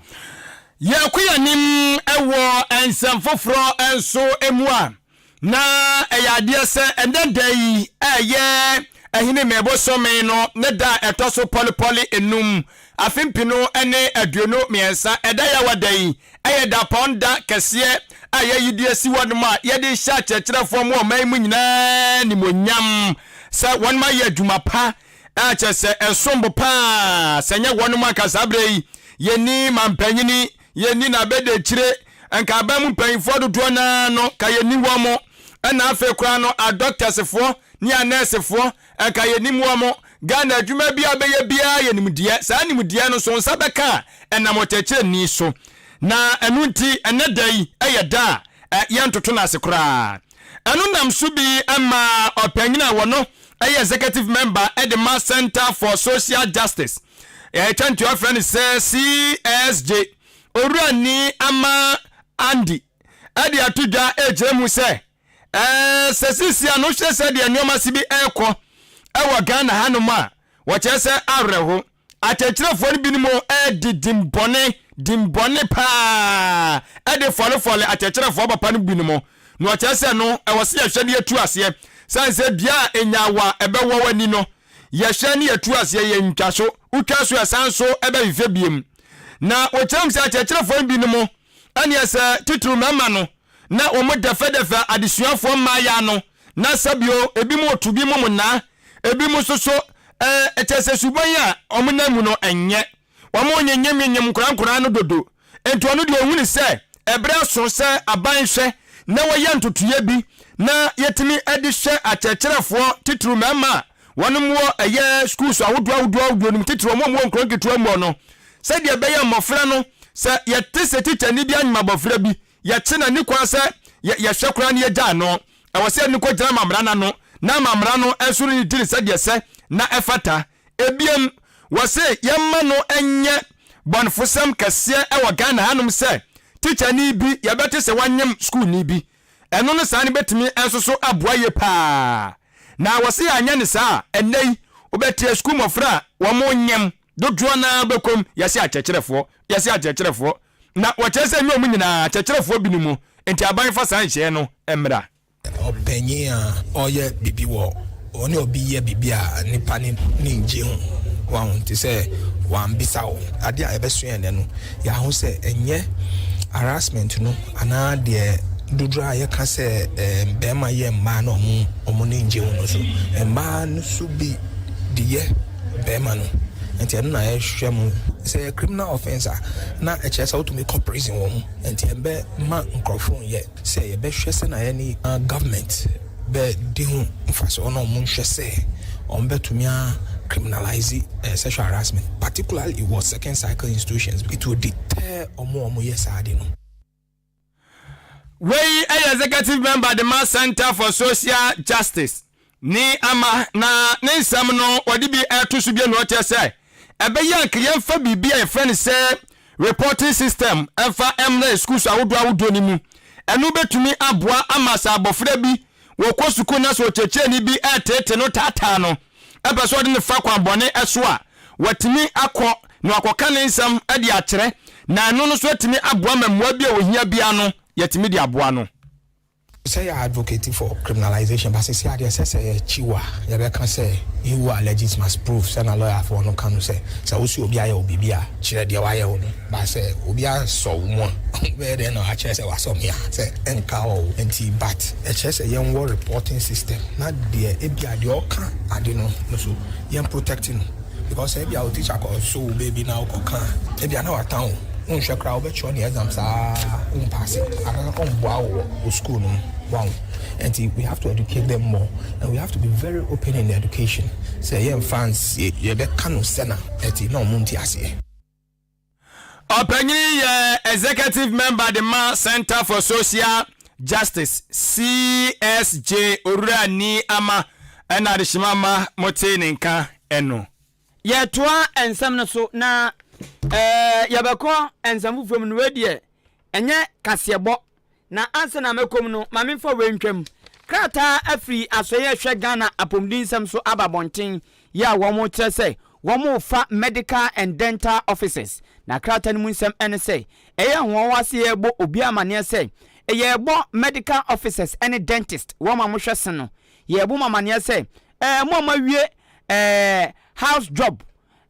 Yɛkɔ yɛn anim wɔ nsɛm foforɔ nso mu a, na ɛyɛ adeɛ sɛ ɛnnɛ da yi a ɛyɛ Ahinime bosome no ne da a ɛtɔ so pɔlepɔle enum, afe mpenu ne 23, ɛda yawa da yi, Ɛyɛ dapɔn da kɛseɛ a yɛayi de asi hɔnom a yɛde rehyɛ akyerɛkyerɛfoɔ mo ɔman mu nyinaa animuonyam sɛ wɔnom ayɛ adwuma pa a kyerɛ sɛ ɛsom bo paa. Sɛ nyɛ wɔnom anka saa berɛ yi yɛnni mampanyini, yɛnni n'abɛdakyire, nka aban mu mpanyinfoɔ dodoɔ no ara no ka yɛnni wɔn, ɛna afei koraa no adɔktɛsefoɔ ne anɛɛsefoɔ Anka yɛnim wɔn. Ghana adwuma biara bɛyɛ biara yɛ nimdeɛ. Saa nimdeɛ no nso wo nsa bɛka a, ɛnam ɔkyerɛkyerɛni so. Na ɛno nti ɛnnɛ da yi yɛ da a yɛntoto no ase koraa. Ɛno nam so bi ma ɔpanyin a wɔno yɛ executive member de ma Centre for Social Justice, yɛtwa ntua frɛ no sɛ CSJ, Owura Nii Amaa Andy de ato dwa rekyerɛ mu sɛ, Ɛɛ, sɛ seesei a no hwɛ sɛdeɛ nneɛma si bi ɛrekɔ ɛwɔ Ghana hanom a, wɔkyerɛ sɛ awerɛho. Akyerɛkyerɛfoɔ no binom ɛredi dimbɔne, dimbɔne paa, ɛde fɔlefɔle akyerɛkyerɛfoɔ papa no binom. Na wɔkyerɛ sɛ no, ɛwɔ sɛ yɛhwɛ na yɛtu aseɛ. Sane sɛ dua a ɛnya awa ɛbɛwɔ w'ani no, yɛhwɛ ne yɛtu aseɛ, yɛntwa so. Wotwa so a, ɛsan so ɛbɛhwehwɛ biem. Na wɔkyerɛ mu sɛ akyerɛkyerɛfoɔ no binom, ɛneɛ sɛ titiriw mmarima no, na wɔdɛfɛdɛfɛ adesuafoɔ mmaeɛ ano, na sɛbio ebinom reto binom mmonnaa, ebinom nso so ɛɛ kyerɛ sɛ suban a wɔnam mu no ɛnyɛ. Wɔnyenyemnyenyem nkorankoraa no dodo. Enti ɔno deɛ ɔhunu sɛ ɛberɛ aso sɛ aban hwɛ na wɔyɛ ntotoeɛ bi na yɛtumi de hyɛ akyerɛkyerɛfoɔ titiriw mmarima a wɔnom wɔ ɛyɛ schools ahodoɔ ahodoɔ ahodoɔ no mu titiriw wɔn a wɔwɔ nkuro nketewa mu no sɛdeɛ ɛbɛyɛ mmɔfra no sɛ yɛte sɛ tikyani bi anyem abɔfra bi Yɛkye no ani kwan sɛ yɛhwɛ koraa na yɛgyaa no. Ɛwɔ sɛ yɛde no kɔgyina amammerɛ no ano na amammerɛ no nso ne no di no sɛdeɛ ɛsɛ na ɛfata. Ebiem, wɔse yɛmma no nyɛ bɔnefosɛm kɛseɛ wɔ Ghana hanom sɛ tikyani bi yɛbɛte sɛ wanyem sukuuni bi. Ɛno no saa no bɛtumi nso so aboa yie pa ara. Na wɔse yɛanyɛ no saa a, ɛnnɛ yi wobɛte sukuu mmɔfra a wɔnyem dodoɔ no ara bɛkɔm, yɛse akyerɛkyerɛfoɔ, yɛse akyerɛkyerɛfoɔ. Na wɔkyerɛ sɛ ɛnyɛ wɔn nyinaa, akyerɛkyerɛfoɔ binom mu nti aban fa saa nhyɛɛ no mmra.
Ɔpanyin a ɔyɛ biribi wɔ. Ɔne obi yɛ biribi a nipa no ani ngye ho, wahu, te sɛ wambisa wo. Adeɛ a yɛbɛsua ɛnnɛ no, yɛahu sɛ ɛnyɛ harassment no anaa deɛ dodoɔ a yɛka sɛ bɛrima yɛ mmaa na ɔmo ɔmo ani ngye ho no so, mmaa no so bi de yɛ bɛrima no. Nti ɛno na yɛhwehwɛ mu. Sɛ ɛyɛ criminal offence a, na ɛkyerɛ sɛ wotumi kɔ prison wɔ ho. Nti ɛbɛma nkurɔfoɔ nyɛ. Sɛ yɛbɛhwɛ sɛnea yɛne government bɛ di ho mfasoɔ na wɔn nhwɛ sɛ wɔn bɛtumi a criminalize sexual harassment, particularly wɔ second cycle institutions, it will deter wɔn a wɔn yɛ saa ade no.
Wei yɛ Executive Member de ma Centre for Social Justice Ni ama na ne nsɛm no wɔde bi reto so bio na ɔkyerɛ sɛ ɛbɛyɛ a anka yɛmfa biribi a yɛfrɛ no sɛ reporting system mfa mmra yɛn schools ahodoɔ ahodoɔ no mu. Ɛno bɛtumi aboa ama sɛ abɔfra bi wɔkɔ sukuu na sɛ ɔkyerɛkyerɛni bi reteete no taataa no pɛ sɛ ɔde no fa kwan bɔne so a, watumi akɔ na wakɔka ne nsɛm de akyerɛ na ɛno no nso atumi aboa ma mmoa bi a ɔhia biara no yɛatumi de aboa no.
Sɛ yɛ advocate for criminalization but sɛsɛ adeɛ sɛ sɛ yɛ kyi wo a yɛbɛka sɛ he who alleges must prove sɛ na lawyer foɔ no ka no sɛ sɛ wo se obi ayɛ wo biribi a kyerɛ deɛ wayɛ wo no but sɛ obi asɔ wo mu a wobɛyɛ dɛn na wakyerɛ sɛ wasɔ me a sɛ ɛnka hɔ o nti but ɛkyerɛ sɛ yɛn wɔ reporting system na deɛ ebia deɛ ɔka ade no no so yɛn protect no. Because sɛ ebia wo teacher kɔ so wo baabi na wokɔ ka a, ebia na watan wo. Wonhwɛ koraa wobɛtwerɛ ne exam saa wompaase anaa ɔmboa wo wɔ wo school no mu. Wahu? Nti we have to educate them more and we have to be very open in education sɛ yɛmfa nsie, yɛbɛka no sɛna ɛte na ɔmo nte aseɛ.
Ɔpanyin yi yɛ Executive Member de ma Centre for Social Justice, CSJ, Owura Nii Ama ɛna adehyema mma motee ne nka no.
Yɛtoa nsɛm no so na yɛbɛkɔ nsɛm foforɔ mu no, wei deɛ ɛnyɛ kaseɛbɔ Na ansa na mɛkɔ mu no, ma memfa wei ntwam. Krataa afiri Asoɛeɛ a ɛhwɛ Ghana apɔmuden nsɛm so aba abɔnten yi a wɔrekyerɛ sɛ wɔrefa Medical and Dental Officers. Na krataa no mu nsɛm ne sɛ, ɛyɛ ahoɔhoa sɛ yɛrebɔ obiara amaneɛ sɛ yɛrebɔ Medical Officers ne Dentist, wɔn a wɔhwɛ se no, yɛrebɔ mo amaneɛ sɛ ɛɛ mo a moawie ɛɛ house job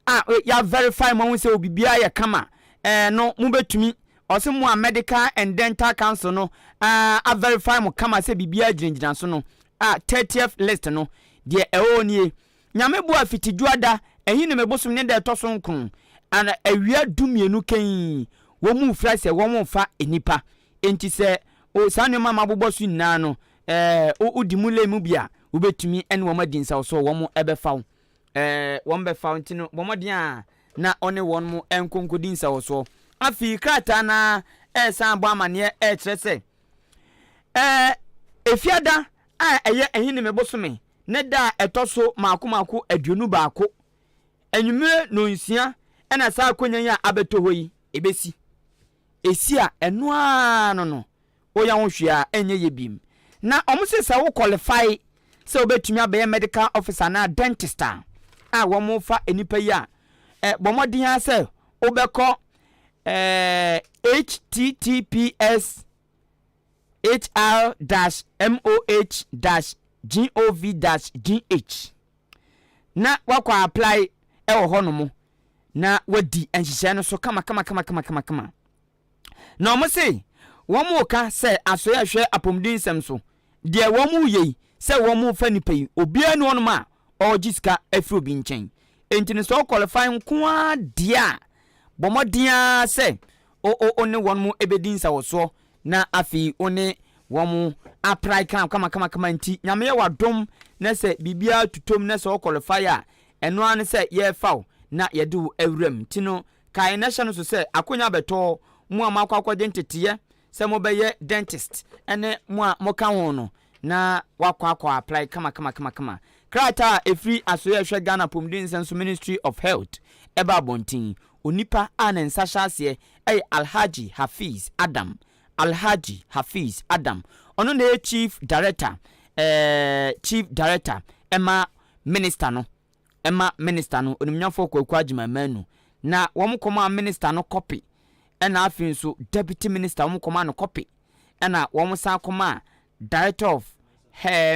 a yɛ verify mo ahu sɛ biribiara yɛ kama ɛɛ no mobɛtumi. Ɔse mo a Medical and Dental Council no a verify mo kama sɛ biribiara gyinagyina so no a 30th list no deɛ ɛwɔ hɔ nie. Nyame boa fiti dwoada Ahinime bosom ne da ɛtɔ so nkron ana awia dumienu kɛnn wɔn mu fira sɛ wɔn refa nnipa. Enti sɛ o saa nneɛma a mabobɔ so nyinaa no ɛɛ wodi mu lei mu bi a wobɛtumi ne wɔn adi nsawɔsoɔ wɔn bɛfa wo. Ɛɛ, wɔbɛfa wo nti no, bɔ mmɔden a na ɔne wɔn nkɔ nkɔdi nsawɔsoɔ. Afei krataa no ara resan abɔ amanneɛ rekyerɛ sɛ, ɛɛ, Efiada a ɛyɛ Ahinime bosome ne da a ɛtɔ so mmaako mmaako 21, anwummere nnɔnsia na saa akonnwa yi a abɛtɔ hɔ yi, ɛbɛsi. Ɛsi a, ɛno ara no no, woyɛ ho hwee a ɛnyɛ yie biem. Na wɔn se sɛ wo qualify sɛ wobɛtumi abɛyɛ medical officer anaa dentist a, a wɔn fa nnipa yi a, eh, bɔ mmɔden ara sɛ wobɛkɔ eh, https hr-moh-gov-gh na wakɔ apply ɛwɔ hɔ nom na wadi nhyehyɛɛ no so kama kama kama kama kama kama. Na wɔn se wɔn reka sɛ asoɛe a ɛhwɛ apɔmuden nsɛm so, deɛ wɔn reyɛ yi, sɛ wɔn refa nnipa yi, obiara nni hɔnom a ɔregye sika afiri obi nkyɛn. Enti no sɛ wo qualify nko ara deɛ a, bɔ mmɔden ara sɛ wo wo wo ne wɔn bɛdi nsawɔsoɔ na afei wo ne wɔn apply kama kama kama nti Nyame yɛ w'adom na sɛ biribiara tutom na sɛ wo qualify a, ɛno ara ne sɛ yɛrefa wo na yɛde wo awura mu. Nti no Kae na hyɛ no nso sɛ akonya bɛtɔ mo a moakɔ akɔgye nteteɛ sɛ mobɛyɛ dentist ne mo a moka ho no na woakɔ akɔ apply kama kama kama kama. Krataa a ɛfiri Asoeɛ a ɛhwɛ Ghana Apɔmuden Nsɛm so Ministry of Health ɛba abɔnten. Onipa a ne nsa hyɛ aseɛ yɛ Alhaji Hafiz Adam Alhaji Hafiz Adam. Ɔno na ɛyɛ Chief Director, eh, Chief Director ɛma Minister no. ma Minister no, Onimnyamfoɔ Kwaku Agyeman Manu, na wɔn kɔmaa Minister no kɔpe, ɛna afei nso Deputy Minister wɔn kɔmaa no kɔpe, ɛna wɔn san kɔmaa Director of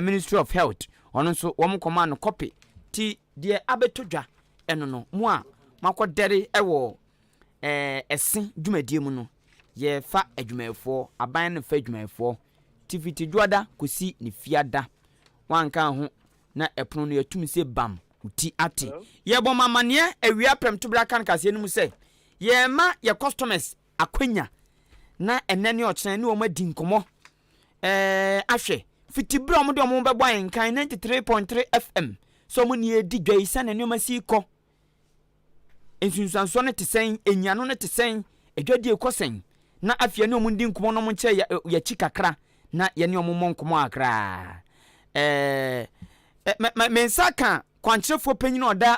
Ministry of Health, Ɔno nso wɔn kɔmaa no kɔpe. Ti deɛ abɛtɔ dwa ɛno no, mo a moakɔdɛre wɔ ɛɛ ɛse dwumadie mu no, yɛfa adwumayɛfoɔ, aban no fa adwumayɛfoɔ. Ti fiti dwoada kɔsi ne fiada, woanka ho na ɛpono no yɛtum sɛ bam, wo ti ate. Yɛbɔ mo amaneɛ awia prɛmtoberɛ aka no kaseɛ no mu sɛ, yɛrema yɛ customers akwanya na ɛnɛ ne ɔkyena ne wɔn adi nkɔmmɔ ɛɛ ahwɛ fiti berɛ a wɔde wɔn bɛbɔ ahenkan 93.3 FM sɛ wɔn ne yɛdi dwa yi sɛnea nneɛma si kɔ nsunsuansoɔ no te sɛn enyiano no te sɛn adwadie kɔ sɛn na afei ne wɔn di nkɔmmɔ na wɔn nkyerɛ yɛakyi kakra na yɛne wɔn mmɔ nkɔmmɔ akra ɛɛ mɛ mɛ nsa ka kwankyerɛfoɔ panyin a ɔda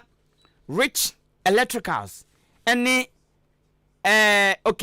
Rich Electricals ɛne ɛɛ okay.